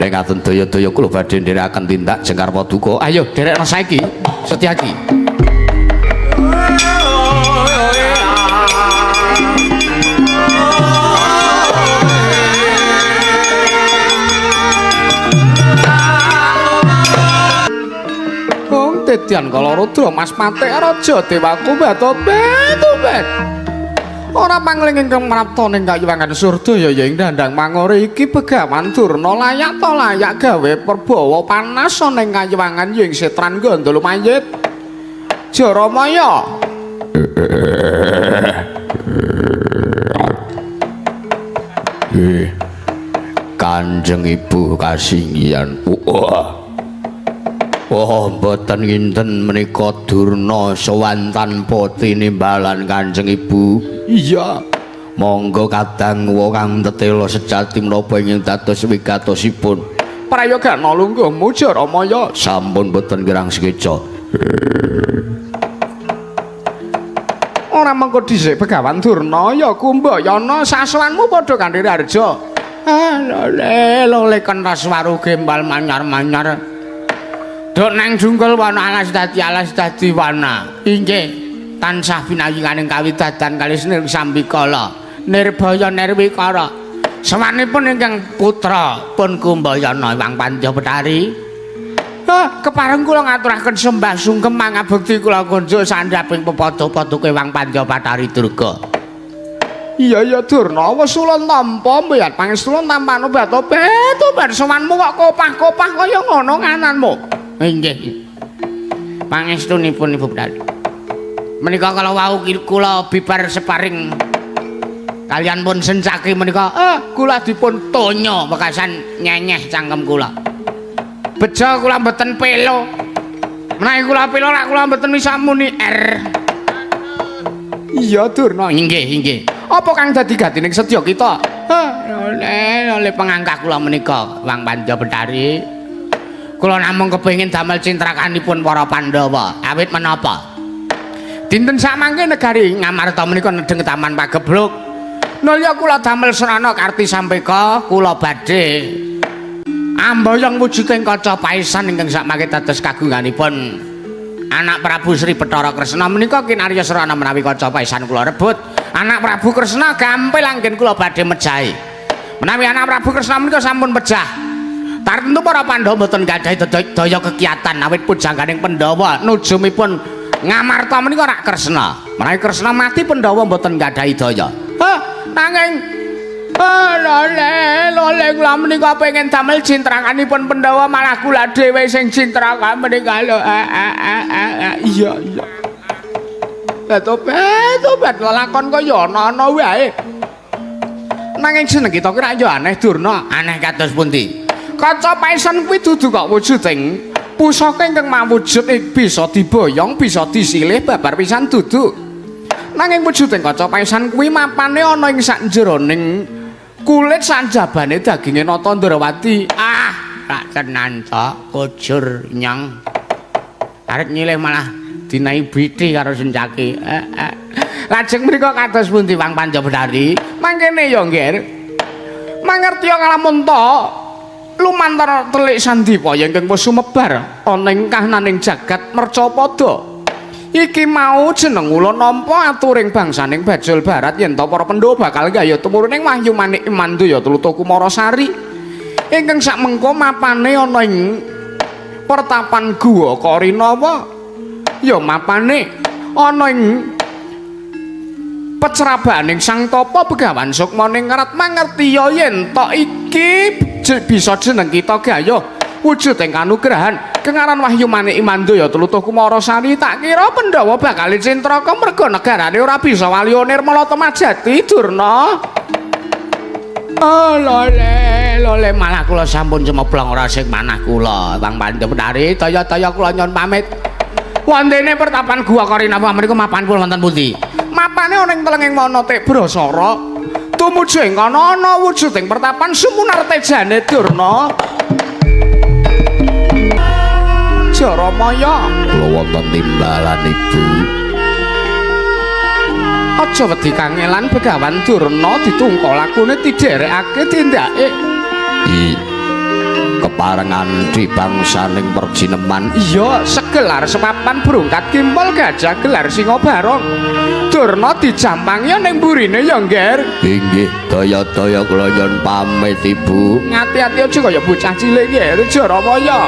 nek ngaten daya-daya kula badhe nderekaken tindak jengkar paduka. Ayo derekno saiki Setyaki. Tedian kala rudra Mas Patik raja dewaku batobet. Ora pangling ingkang prapta ning kayuwangan Surdaya ya ing Dandang Mangore iki Begawan Durna layak ta layak gawe perbawa panas ana ing kayuwangan ya ing setran gandul mayit. Jaramaya. Kanjeng Ibu kasinggihan. Oh, mboten nginten menika Durna sowan tanpa tinimbalan Kanjeng Ibu. Iya. Monggo kadang kang tetela sejati menapa ingkang dados wigatosipun. Prayogana lungguhmu Jaramaya. Sampun mboten kirang sekeca. Ora mengko dhisik Begawan Durna ya kumbayana saswanmu padha kanthi harja. Ah, lole lole kentas waru gembal manyar-manyar. Dok nang jungkel wana alas dadi wana. Inggih tansah pinayinganing kawidadan kalih senir sambikala nirbaya nirwikara. Sawanipun ingkang putra pun Kumbayana Hyang Pandya Betari. Hah, kepareng kula ngaturaken sembah sungkem mangabekti kula kunjuk sandhaping pepadha-padha Hyang Pandya Bathari Durga. Iya ya Durna, wesulun tampa mbiyat pangestulun tampano batobet sowanmu kok kopah-kopah kaya ngono ngananmu. Inggih. Pangestunipun Ibu Betari. Menika kala wau kula bibar separing kalian pun sencaki menika kula dipun tonya wekasan nyenyeh cangkem kula. Bejo kula mboten pelo. Menawi kula pelo lak kula mboten bisa muni R. Iya Durna, inggih inggih. Apa kang dadi gatining setya kita? Oleh pengangkah kula menika Hyang Pandya Betari. Kula namung kepengin damel cintrakanipun para Pandhawa. Awit menapa? Dinten samangke negari Ngamarta menika nedheng taman pagebluk. Nulya kula damel srana karti sampeka kula badhe Amboyong wujuding kaca paesan ingkang sakmangke dados kagunganipun anak Prabu Sri Bathara Kresna menika kinarya srana menawi kaca paesan kula rebut. Anak Prabu Kresna gampil anggen kula badhe mejahi. Menawi anak Prabu Kresna menika sampun pejah. Tartemtu para Pandhawa mboten gadhahi daya kekiatan awit pujangganing Pandhawa nujumipun Ngamarta menika rak Kresna. Menawi Kresna mati Pandhawa mboten gadhahi daya. Hah, nanging lole lole kula menika pengen damel cintrakanipun Pandhawa malah kula dhewe sing cintrakan menika lho. Iya iya. Tobat lelakon kaya ana-ana wae. Nanging jeneng kita ki rak ya aneh Durna. Aneh kados pundi? Kaca paesan kuwi dudu kok wujuding pusaka ingkang mawujud bisa diboyong, bisa disilih babar pisan dudu. Nanging wujuding kaca paesan kuwi mapane ana ing sakjroning kulit sanjabane daginge Nata Ndrawati. Ah, rak tenan tok, kujur nyang. Arep nyilih malah dinahi biti karo sencaki. Lajeng mriku kados pundi Wang Panjabendari? Mangkene ya, Ngger. Mangertiya nglamun ta lumantar telik sandipaya ingkang wis sumebar ana ing kahananing jagat mercapada. Iki mau jeneng kula nampa aturing bangsaning Bajul Barat yen ta para Pandhawa bakal gayuh tumuruning wahyu manik Mandaya Tlutuh Kumarasari ingkang sakmengko mapane ana ing pertapan Guwa Karinawa. Ya mapane ana ing pecrabaning Sang Tapa Begawan Sukma Ningrat. Mangertiya yen ta iki bisa jeneng kita gayuh wujud ing kanugrahan kengaran wahyu manik Mandaya Tlutuh Kumarasari. Tak kira Pandhawa bakal cintraka merga negarane ora bisa waliya nirmala temajati Durna. Oh lole lole malah kula sampun cemeblong ora sing manah kula Bang Panjabendari. Daya-daya kula nyon pamit. Wondene pertapan Guwa Karinawa mriku mapanipun wonten pundi? Mapane ana ing telenging wana Tebrasara. Tumuju ing kono ana wujuding pertapan Sumunar Tejane Durna. Jaramaya kula wonten timbalan ibu. Aja wedi kangelan Begawan Durna ditungko lakune diderekake tindake. Keparengan di bangsaning perjineman. Iya, segelar sepapan brungkat kimpul gajah gelar singa barong. Durna dijampangi ning mburine ya, Ngger. Inggih, daya-daya kula nyuwun pamit ibu. Ngati-ati aja kaya bocah cilik, Ngger. Jaramaya.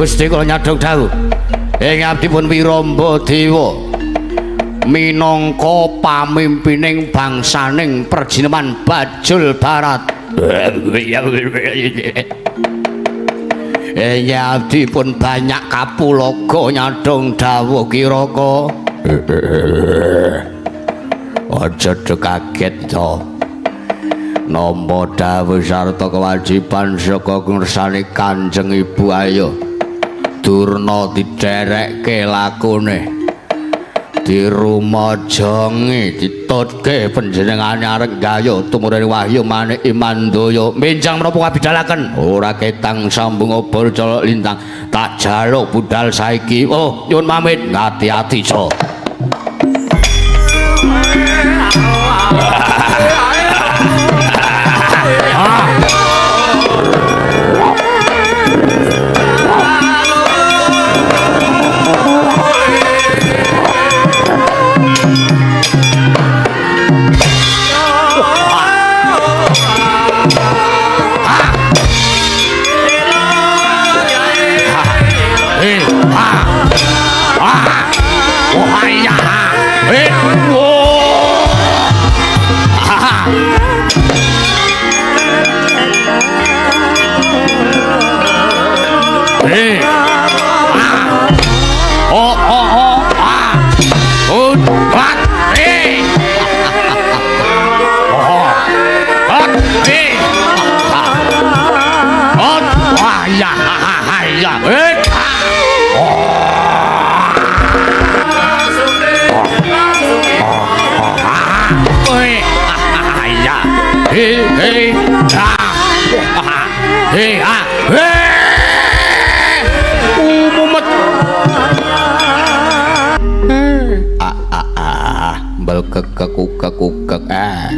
Gusti kula nyadhong dawuh ing abdi pun Wiramba Dewa minangka pamimpining bangsaning perjineman Bajul Barat. Ing abdi pun banyak kapulaga nyadhong dawuh kiraka. Aja do kaget to. Nampa dawuh sarta kewajiban saka ngersane Kanjeng Ibu ayo. Durna diderekke lakune. Dirumajangi ditutke panjenengane arep gayuh tumurune wahyu manik Imandaya. Benjang menapa kabidalaken? Ora ketang sambung obor colok lintang. Tak jaluk budal saiki. Oh, nyuwun pamit. Ati-ati, Cok.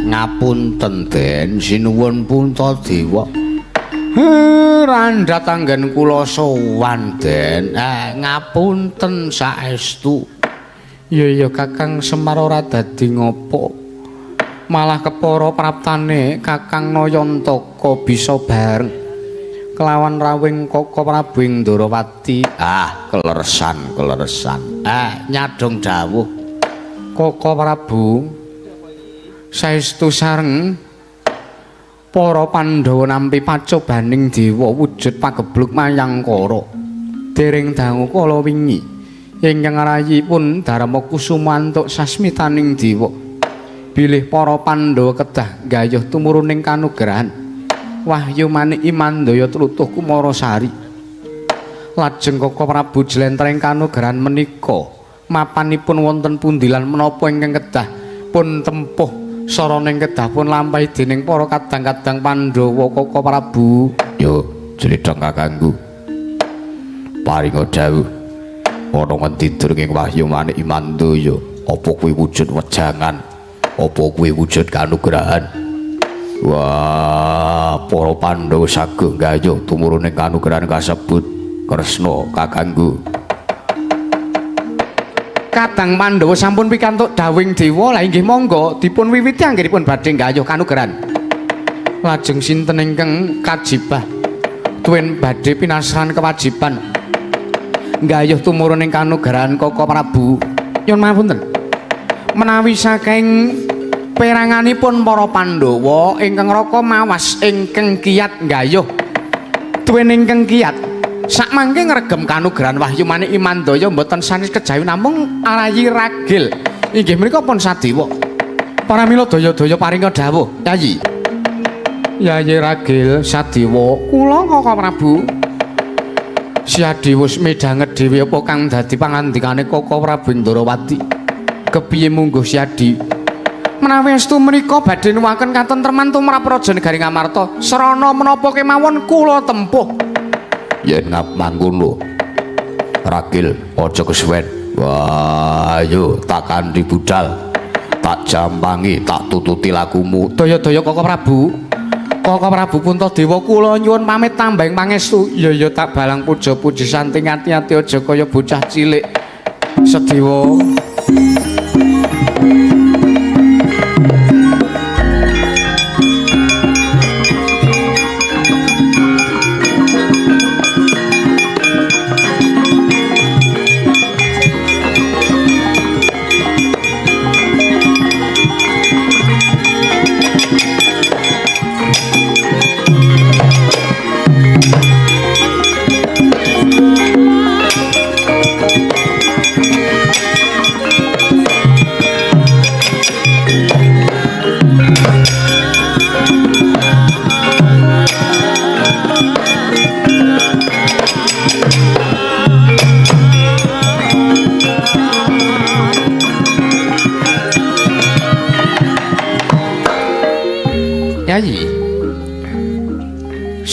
Ngapunten Den, sinuwun Puntadewa. Randhat anggen kula sowan Den. Ngapunten saestu. Ya ya Kakang Semar ora dadi ngopo. Malah kepara praptane Kakang Nayantaka bisa bareng kelawan rawing Kaka Prabu ing Ndorowati. Ah, kleresan, kleresan. Nyadong dawuh Kaka Prabu saestu sareng para Pandhawa nampi pacobaning dewa wujud pagebluk mayangkara. Dereng dangu kala wingi ingkang rayipun Darma Kusuma antuk sasmitaning dewa bilih para Pandhawa kedah gayuh tumuruning kanugrahan wahyu manik Imandaya tlutuh Kumarasari. Lajeng Kaka Prabu jlentrehing kanugrahan menika mapanipun wonten pundi lan menapa ingkang kedah pun tempuh sarana ing kedah pun lampahi dening para kadang-kadang Pandhawa Kaka Prabu. Yo jledhong kakangku. Paringa dawuh ana ngendi durung wahyu manik Imandaya, apa kuwi wujud wejangan, apa kuwi wujud kanugrahan? Wah, para Pandhawa saguh gayuh tumurune kanugrahan kasebut. Kresna kakangku. Kadang Pandhawa sampun pikantuk dawuhing dewa, lah inggih monggo dipun wiwiti anggenipun badhe nggayuh kanugrahan. Lajeng sinten ingkang kajibah tuwin badhe pinasran kewajiban nggayuh tumurun ing kanugrahan Kaka Prabu? Nyuwun pangapunten. Menawi saking peranganipun para Pandhawa ingkang raka mawas ingkang kiyat nggayuh tuwin ingkang kiyat sakmangke ngregem kanugrahan wahyu manik Imandaya mboten sanes kejawi namung arayi ragil inggih menika pun sadewa. Paramila daya-daya paringa dawuh Yayi. Yayi Ragil sadewa kula Kaka Prabu. Siadi wis midhanget dhewe apa kang dadi pangandikane Kaka Prabu Ndorowati. Kepiye mungguh Siadi? Menawi estu menika badhe nuwuhaken katentreman tumrap raja negari Ngamarta. Srana menapa kemawon kula tempuh. Yen ngap mangkono Ragil aja kesuwen. Wah, ayo tak kanthi budal, tak jampangi, tak tututi lakumu. Daya-daya Kaka Prabu. Kaka Prabu Puntadewa kula nyuwun pamit tambahing pangestu. Ya ya tak balang puja-puji santing ati-ati aja kaya bocah cilik. Sedewa.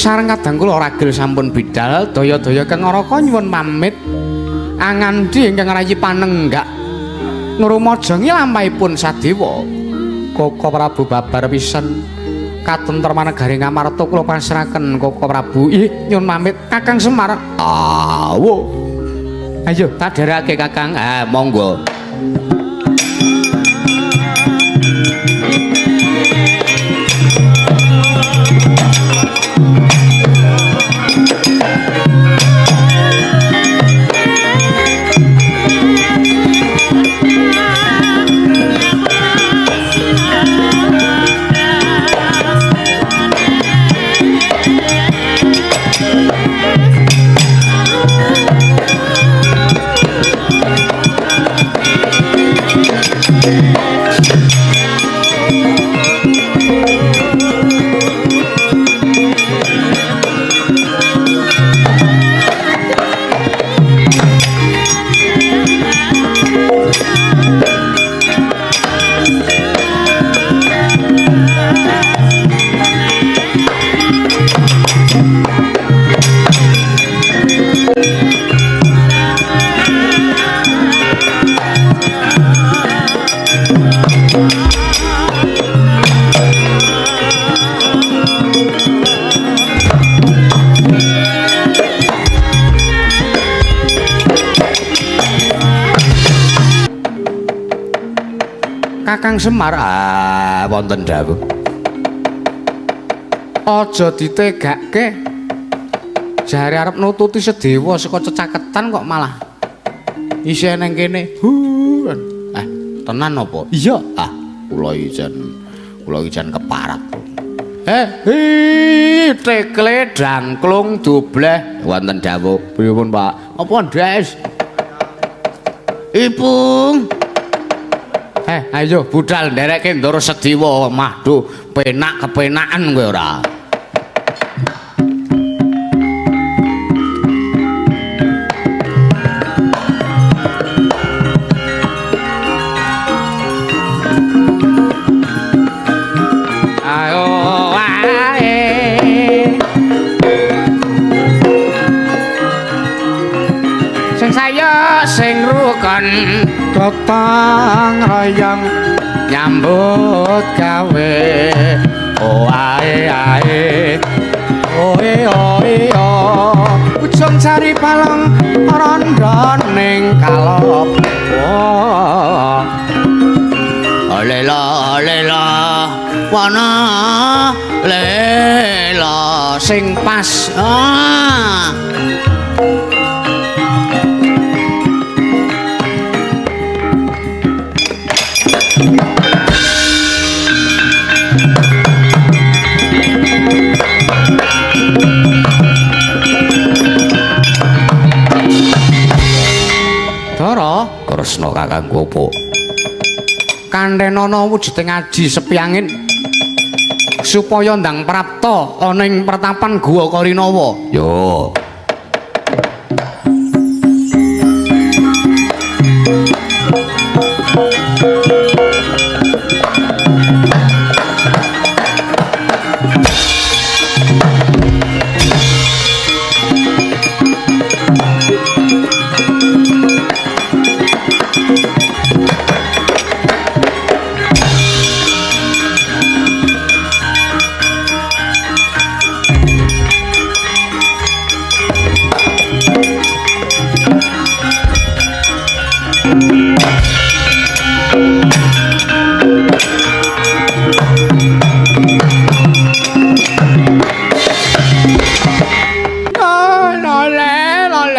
Sareng kadang kula ragil sampun bidal, daya-daya kang Araka nyuwun pamit. Angandi ingkang rayi panenggak ngrumajangi lampahipun Sadewa. Koko Prabu babar pisan katentreman negari Ngamarta kula pasrahaken Koko Prabu. Ih, nyuwun pamit Kakang Semar. Awo. Ayo tak dherekake Kakang. Ah, monggo. Kakang Semar, ah, wonten dawuh. Aja ditegake. Jare arep nututi Sedewa saka cecaketan kok malah isih nang kene. Hu. Eh, tenan apa? Iya. Ah, kula ijen keparat. Eh, hi, tekle dangklung dobleh. Wonten dawuh. Pripun, Pak? Apa, Des? Ipung. Eh, ayo budal nderekke Ndara Sediwa mahdu penak kepenakan kowe ora. Ayo wae. Sing saya sing rukun gotong royong nyambut gawe. Oh ae ae oe oe o ujung jari paleng rondo ning kalop. Oh lela lela wana lela sing pas. Ah. Dara Kresna Kakang Gopo. Kanthenana wujuding aji sepiangin supaya ndang prapta ana ing pertapan Guwa Karinawa. Yo.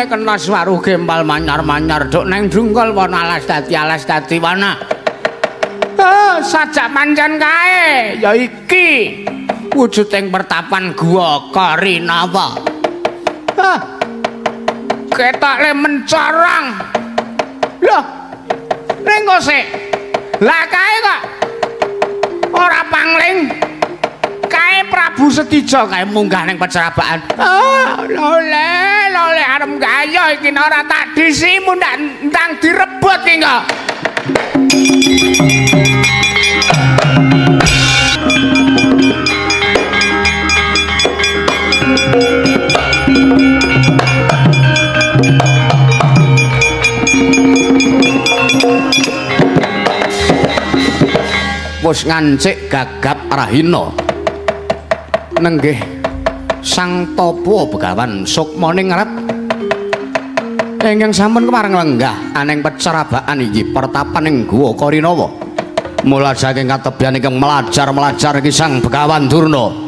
Kena swaruh gempal manyar-manyar duk neng dungkul wana alas dadi wana. Sajak pancen kae ya iki wujuding pertapan Guwa Karinawa. Ketok le mencorong. Loh, ning kok sik. Lah kae kok ora pangling. Kae Prabu Setija kae munggah ning pecerabakan. Ah, lole, lole arep gaya iki ora tak disi mundhak ndang direbut iki kok. Wis ngancik gagap rahina. Nenggih Sang Tapa Begawan Sukmaningrat ingkang sampun kepareng lenggah aneng pecerabaan inggih pertapan ing Guwa Karinawa. Mula saking katebian ingkang melajar-melajar iki Sang Begawan Durna.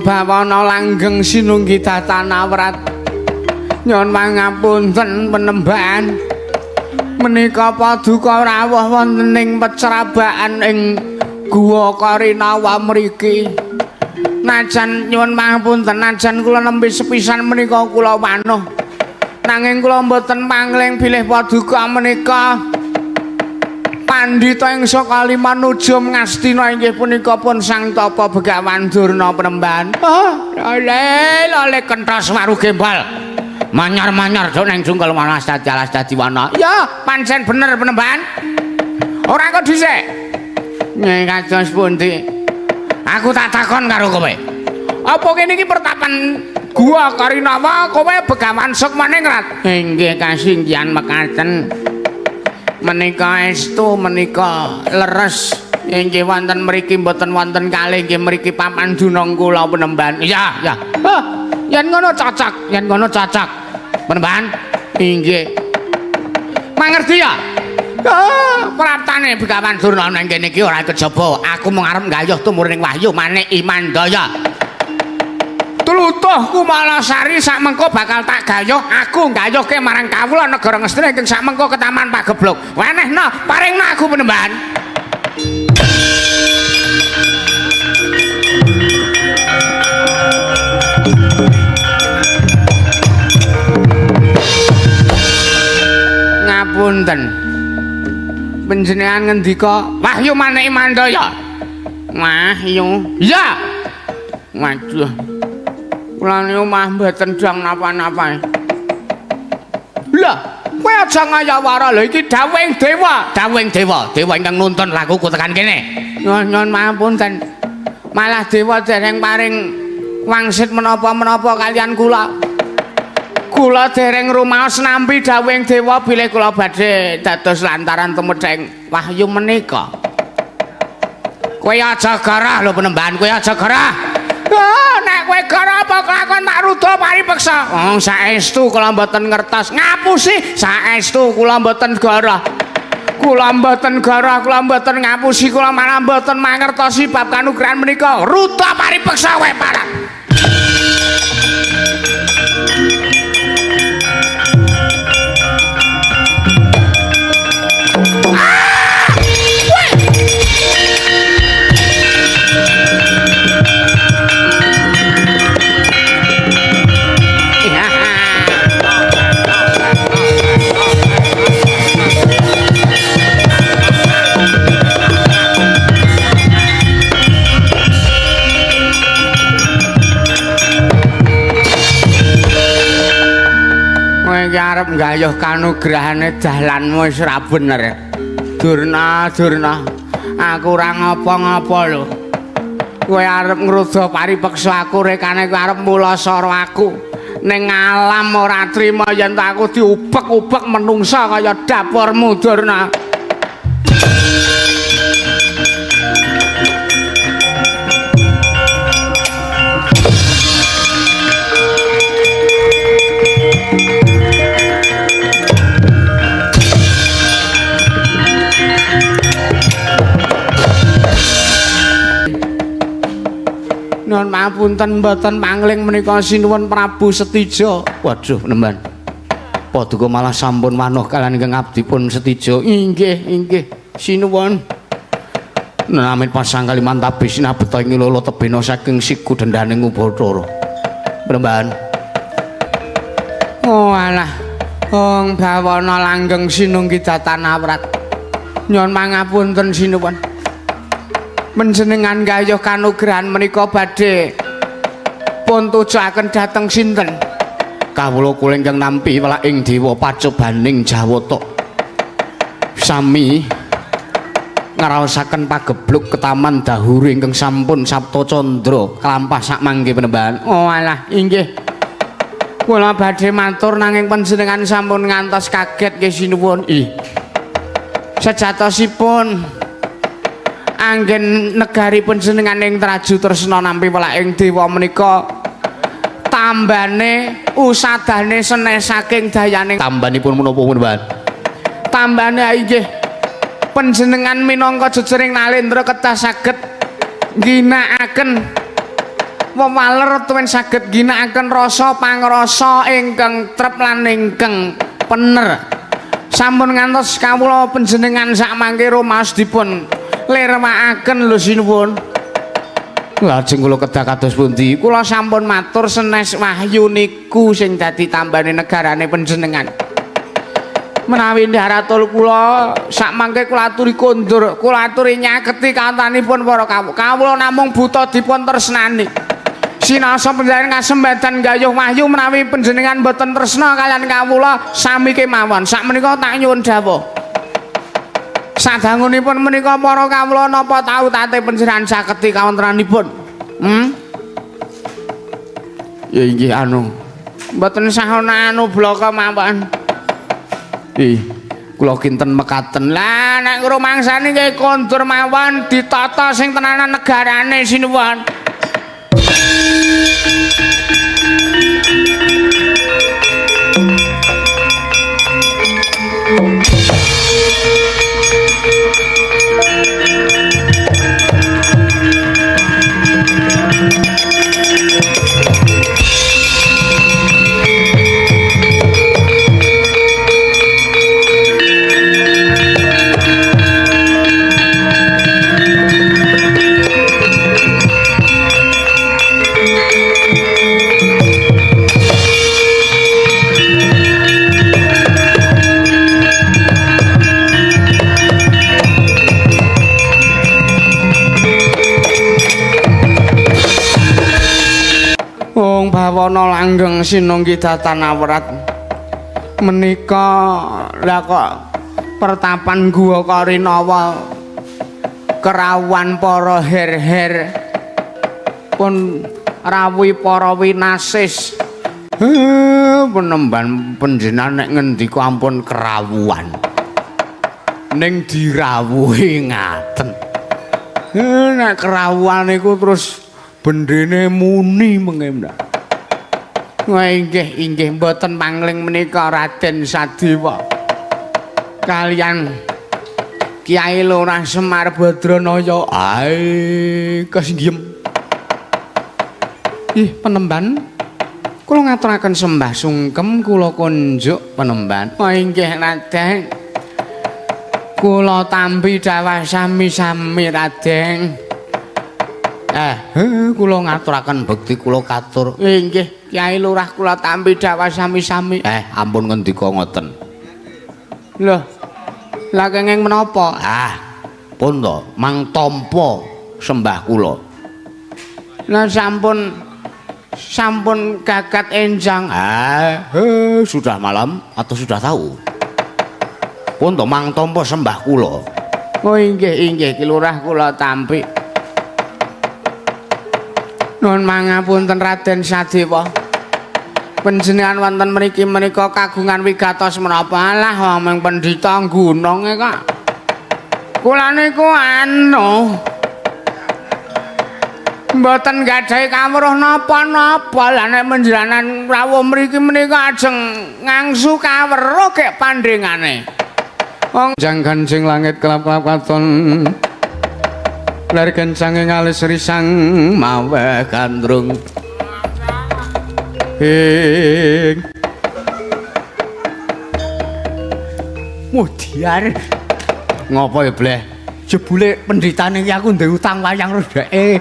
Bawana langgeng sinunggi datanawrat. Nyuwun pangapunten penembahan. Menika paduka rawuh wonten ing pecerabaan ing Guwa Karinawa mriki. Najan nyuwun pangapunten, najan kula nembe sepisan menika kula wanuh. Nanging kula mboten pangling bilih paduka menika pandhita ing saka limanujum Ngastina inggih punika pun Sang Tapa Begawan Durna penembahan. Oh, lole lole kenthos waru gembal. Manyar-manyar dok nang jungkel malas dadi alas dadi wana. Ya, pancen bener penembahan. Ora kok dhisik. Nyai kados pundi? Aku tak takon karo kowe. Apa kene iki pertapan Guwa Karinawa kowe Begawan Sukmaningrat? Inggih kasinggihan mekaten. Menika estu menika leres inggih wonten mriki mboten wonten kalih inggih mriki papan dunung kula penembahan. Iya, ya. Hah, yen ngono cocok, yen ngono cocok. Penembahan inggih. Mangerti ya? Ah, praptane Begawan Durna nang kene iki ora kejaba. Aku mung arep nggayuh tumurning wahyu manik Imandaya. Tlutuh Kumalasari sakmengko bakal tak gayuh, aku nggayuhke marang kawula negara Ngastina ingkang sakmengko ketaman Pageblug. Wenehna, paringna aku penembahan. Ngapunten. Panjenengan ngendika wahyu manik Imandaya. Wahyu. Iya. Waduh. Kula niku mah mboten dang napa-napa. Lah, kowe aja ngayawara lho iki dawuhing dewa, dawuhing dewa, dewa ingkang nuntun lakuku tekan kene. Nyuwun pangapunten. Malah dewa dereng paring wangsit menapa-menapa kalian kula. Kula dereng rumaos nampi dawuhing dewa bilih kula badhe dados lantaran tumedheng wahyu menika. Kowe aja gerah lho penembahan, kowe aja gerah. Oh, nek kowe gara apa kelakon tak ruda paripeksa. Oh, saestu kula mboten ngertos. Ngapusi, saestu kula mboten gara. Kula mboten gara, kula mboten ngapusi, kula malah mboten mangertosi bab kanugrahan menika. Ruda paripeksa kowe parah. Iki arep nggayuh kanugrahane dalanmu wis ora bener. Durna, Durna, aku ora ngapa-ngapa lho. Kowe arep ngruda paripeksa aku rekane kowe arep mulasara aku. Ning alam ora trima yen aku diubek-ubek menungsa kaya dapurmu, Durna. Nuwun pangapunten mboten pangling menika sinuwun Prabu Setija. Waduh, nemban. Paduka malah sampun wanuh kalian ingkang abdi pun setijo. Inggih, inggih. Sinuwun. Namit pasang kalimantabi sinabeta ing lolo tebena saking siku dendaning Bathara. Penemban. Oh alah. Wong bawana langgeng sinunggi datan awrat. Nyuwun pangapunten sinuwun. Panjenengan gayuh kanugrahan menika badhe pun tujuaken dhateng sinten? Kawula kula ingkang nampi welaking dewa pacobaning Jawata. Sami ngraosaken pagebluk ketaman dahuru ingkang sampun Sapta Candra kalampah sakmangke penemban. Oh alah, inggih. Kula badhe matur nanging panjenengan sampun ngantos kaget nggih sinuwun. Ih. Sejatosipun anggen negari panjenengan ing Traju Tresna nampi welaking dewa menika tambane usadane senes saking dayane. Tambanipun menapa penemban? Tambane inggih panjenengan minangka jejering nalendra kedah saged ngginakaken wewaler tuwin saged ngginakaken rasa pangrasa ingkang trep lan ingkang pener. Sampun ngantos kawula panjenengan sakmangke rumaos dipun lirwakaken lho sinuwun. Lajeng kula kedah kados pundi? Kula sampun matur senes wahyu niku sing dadi tambane negarane panjenengan. Menawi ndharatul kula sakmangke kula aturi kondur, kula aturi nyaketi kawontenipun para kawula. Kawula namung buta dipun tresnani. Sinasa panjenengan kasembadan gayuh wahyu menawi panjenengan boten tresna kalian kawula sami kemawon. Sakmenika tak nyuwun dawuh. Sadangunipun menika para kawula napa tau tate panjenengan saketi kawontenanipun? Ya inggih anu. Mboten sah ana anu blaka mawon. Ih, kula kinten mekaten. Lah nek rumangsane nggih kondur mawon ditata sing tenanan negarane sinuwun. Bawana langgeng sinunggi datan awrat menika lah kok pertapan Guwa Karinawa kerawuhan para her-her pun rawuhi para winasis. Penemban panjenengan nek ngendika ampun kerawuhan ning dirawuhi ngaten. Nek kerawuhan niku terus bendene muni mengke. Wah inggih inggih mboten pangling menika Raden Sadewa kalian Kyai Lurah Semar Badranaya. Ae kesinggiem. Ih penemban kula ngaturaken sembah sungkem kula kunjuk penemban. Wah inggih Raden. Kula tampi dawah sami-sami Raden. Kula ngaturaken bekti kula katur. Inggih Kyai Lurah kula tampi dawah sami-sami. Ampun ngendika ngoten. Lho. Lah kenging menapa? Ah, pun to, mang tampa sembah kula. Lah sampun sampun gagat enjang. Sudah malam atau sudah tahu? Pun to mang tampa sembah kula. Oh inggih inggih Ki Lurah kula tampi. Nuwun mangapunten Raden Sadewa. Panjenengan wonten mriki menika kagungan wigatos menapa? Alah wong mung pendhita gununge kok. Kula niku anu mboten gadhahi kawruh napa-napa. Lah nek panjenengan rawuh mriki menika ajeng ngangsu kaweruh gek pandhengane. Wong jang kancing langit kelap-kelap katon. Ler kencange ngalis risang maweh gandrung. Ing Mudiar. Ngopo ya, Bleh? Jebule pendritane iki aku ndek utang wayang karo dheke.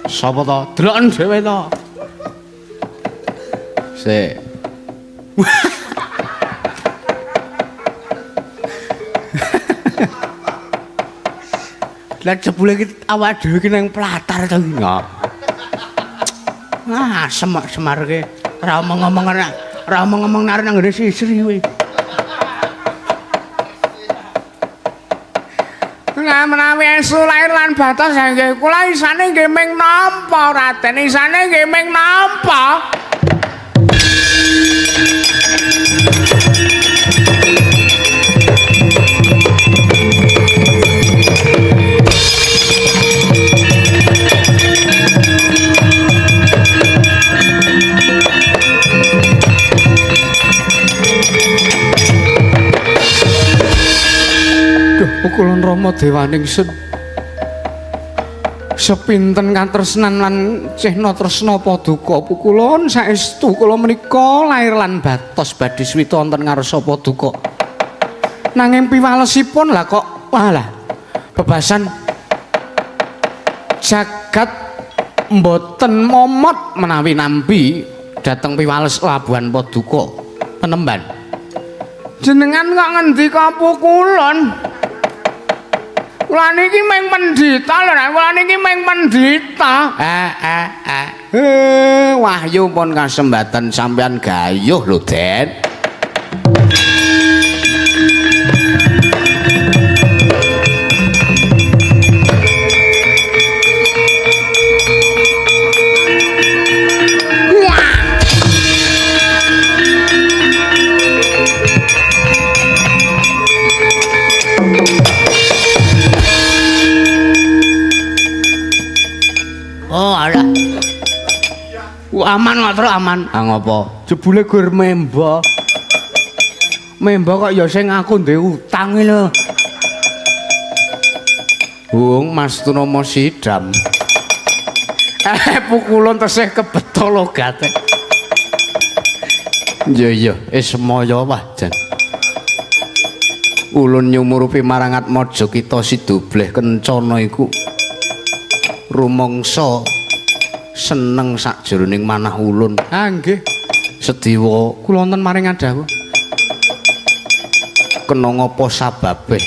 Sapa to? Deloken dhewe to. Sik. Lah jebule iki awake dhewe iki nang platar to iki. Ah, semak semarke. Ora omong-omong ora omong-omong nang nggone sisri kuwi. Lah menawi estu lair lan batos nggih kula isane nggih ming nampa Raden, isane nggih ming nampa. Duh, pukulun Rama dewaning sun. Sepinten katresnan lan cehna tresna paduka pukulun saestu kula menika lair lan batos badhe swita wonten ngarsa paduka. Nanging piwalesipun lah kok walah bebasan jagat mboten momot menawi nampi dhateng piwales labuhan paduka penemban. Jenengan kok ngendika pukulun? Kula niki ming pendhita lho, kula niki ming pendhita. Wahyu pun kasembatan sampean gayuh lho, Den. Oh, alah. Aman kok, Tru, aman. Ah ngopo? Jebule gur memba. Memba kok ya sing aku ndek utang iki lho. Wong Mas Tunama Sidam. Pukulun tesih kebeto logate. Iya iya, wis semaya wah jan. Ulun nyumurupi marang atmaja kita sidobleh kencana iku. Rumangsa seneng sakjroning manah ulun. Ah nggih. Sediwa kula wonten maring adhawuh. Kena ngapa sababe?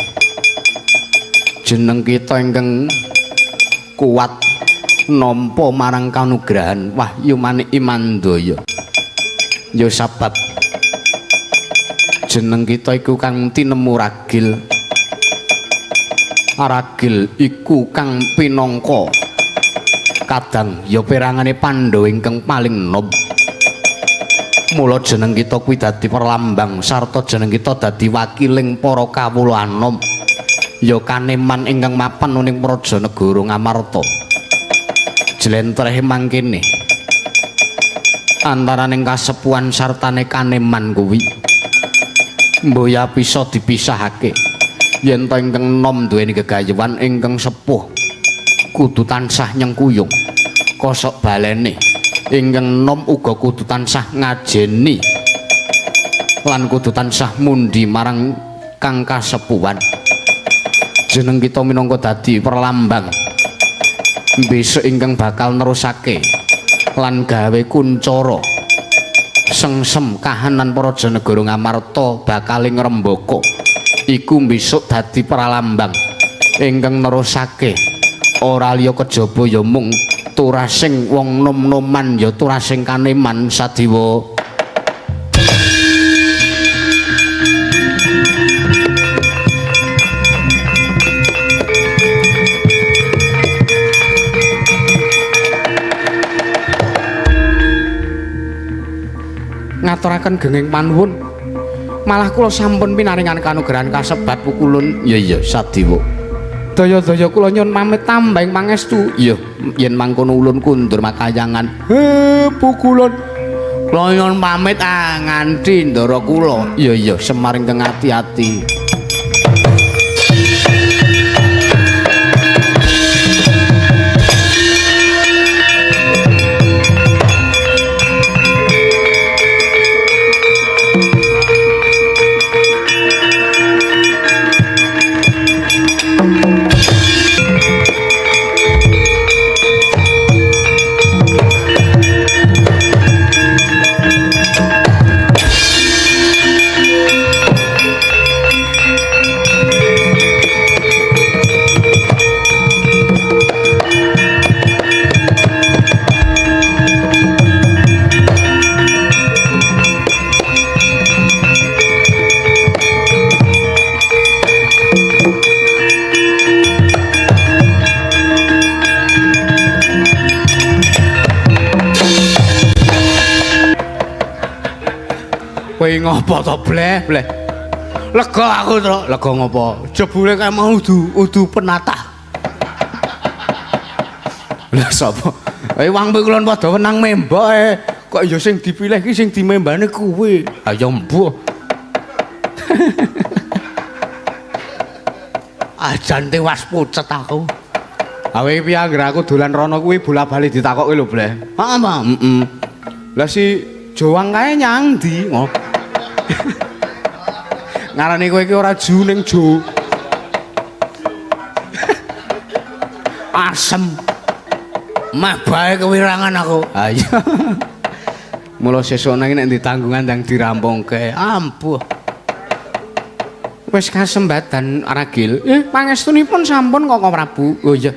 Jeneng kita ingkang kuat nampa marang kanugrahan Wahyu Manik Imandaya. Ya sabab jeneng kita iku kang tinemu ragil. Ragil iku kang pinangka kadang ya perangane Pandhawa ingkang paling nom. Mula jeneng kita kuwi dadi perlambang sarta jeneng kita dadi wakiling para kawula anom. Ya kaneman ingkang mapan ning praja negara Ngamarta. Jlentrehe mangkene antaraning kasepuhan sartane kaneman kuwi mboya bisa dipisahake. Yen to ingkang nom duweni gegayuhan ingkang sepuh kudu tansah nyengkuyung kosok balene, ingkang nom uga kudu tansah ngajeni lan kudu tansah mundi marang kang kasepuhan. Jeneng kita minangka dadi perlambang besok ingkang bakal nerusake lan gawe kuncara sengsem kahanan praja negara Ngamarta bakal ngrembaka. Iku besok dadi pralambang ingkang nerusake ora liya kejaba ya mung turasing wong nom-noman ya turasing kaneman sadiwa. Ngaturaken genging panuwun. Malah kula sampun pinaringan kanugrahan kasebat pukulun. Ya iya sadiwa. Daya-daya kula nyuwun pamit tambahing pangestu. Iya, yen mangkono ulun kundur makayangan. He pukulun. Kula nyuwun pamit nganti ndara kula. Iya iya, Semar ingkang ati-ati. Kowe ngopo to, Bleh, Bleh? Lega aku to, lega ngopo? Jebule kae mau udu penatah. Lah sapa? Eh wong kulon padha wenang membok e. Kok ya sing dipilih ki sing dimembane kuwe. Ha ya mbuh. Ajan tewas pucet aku. Awe piye anggere aku dolan rono kuwi bola-bali ditakoki lho, Bleh. Heeh, Pak. Heeh. Lah si Jowang kae nyang ndi? Ngono. Ngarani kowe iki ora ju ning jo. Asem. Meh bae kewirangan aku. Ha iya. Mula sesuk nang nek ditanggungan ndang dirampungke. Ampuh. Wis kasembadan ragil. Pangestunipun sampun Koko Prabu. Oh iya.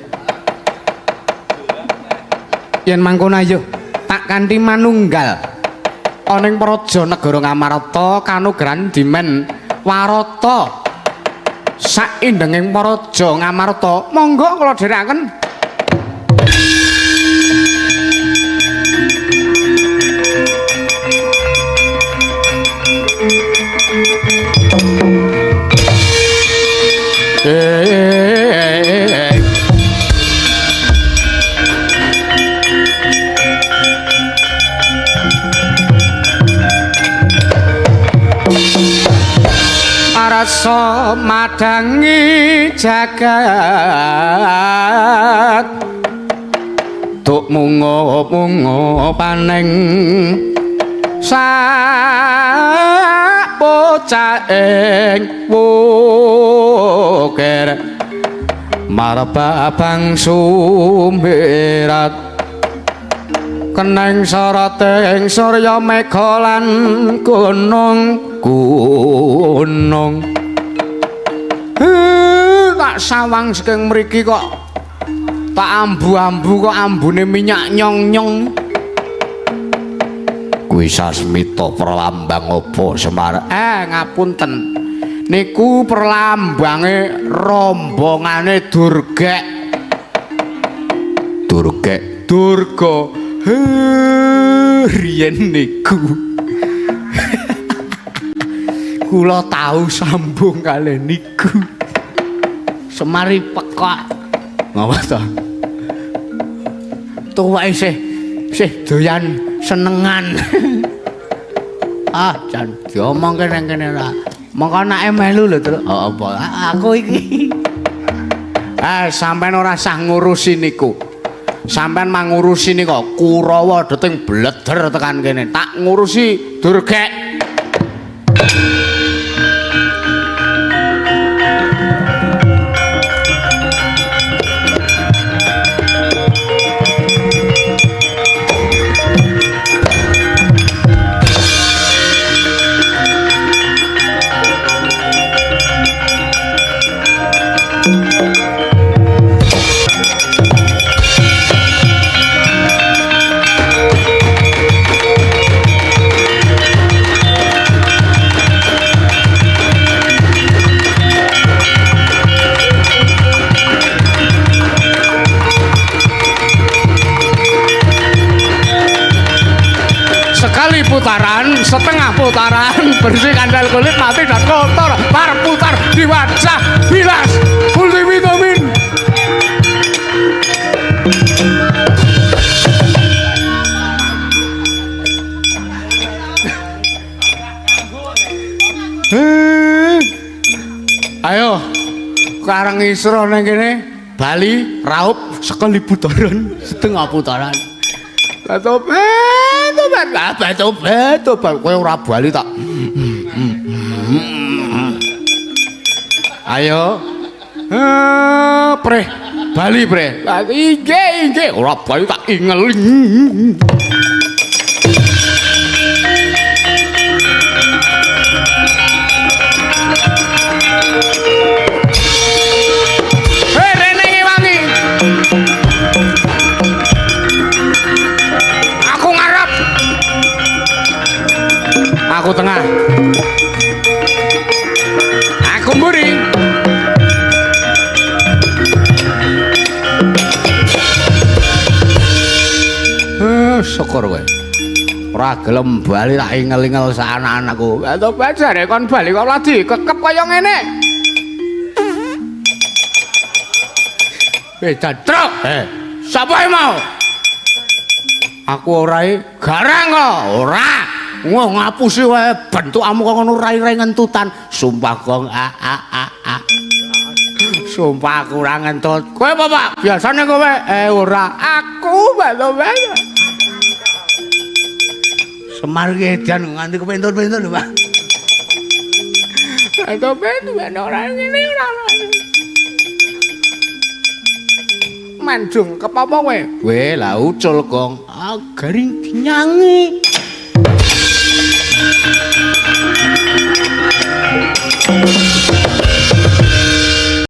Yen mangkono ayo tak kanthi manunggal. Ana ing praja negara Ngamarta kanugrahan dimen warata. Saindenging praja Ngamarta, monggo kula dherekaken. Arasa madangi jagat tuk mungo-mungo paneng sak bocahing wukir marbabang sumirat keneng soroting surya mega lan gunung gunung. Tak sawang saking mriki kok tak ambu-ambu kok ambune minyak nyong-nyong. Kuwi sasmita pralambang apa Semar? Ngapunten. Niku perlambange rombongane Durgek. Durgek Durga. Riyen niku. Kula tahu sambung kalih niku. Semari pekok. Ngapa to? Tuwake sih doyan senengan. Ah, jan diomongke nang kene ora. Mongko anake melu lho, Truk. Heeh, apa? Aku iki. Sampean ora sah ngurusi niku. Sampean mangurusi nika Kurawa deting bleder tekan kene. Tak ngurusi Durgek. Sekali putaran, setengah putaran, bersih kandal kulit mati dan kotor, bar putar di wajah, bilas, multivitamin. Ayo, karang isro nang kene, bali raup sekali putaran, Setengah putaran. Tobat, tobat, tobat, tobat. Kowe ora bali tak. Ayo. Preh, bali preh. Inggih, inggih, ora bali tak ingel. Hei, rene ngewangi. Aku ngarep. Aku tengah. Aku mburi. Syukur kowe. Ora gelem bali tak ingel-ingel sak anak-anakku. Lah to jare kon bali kok lagi kekep kaya ngene. Weh jatruk. Sapa mau? Aku ora garang kok. Ora. Ngoh ngapusi wae bentukmu kok ngono rai-rai ngentutan. Sumpah gong a a a a. Sumpah aku ora ngentut. Kowe apa, Pak? Biasane kowe ora. Aku bae. Semar ki edan nganti kepentut-pentut lho, Pak. Tapi ora ngene ora. Mandung kepapa kowe? Weh, lah ucul gong. Ah, garing dinyangi.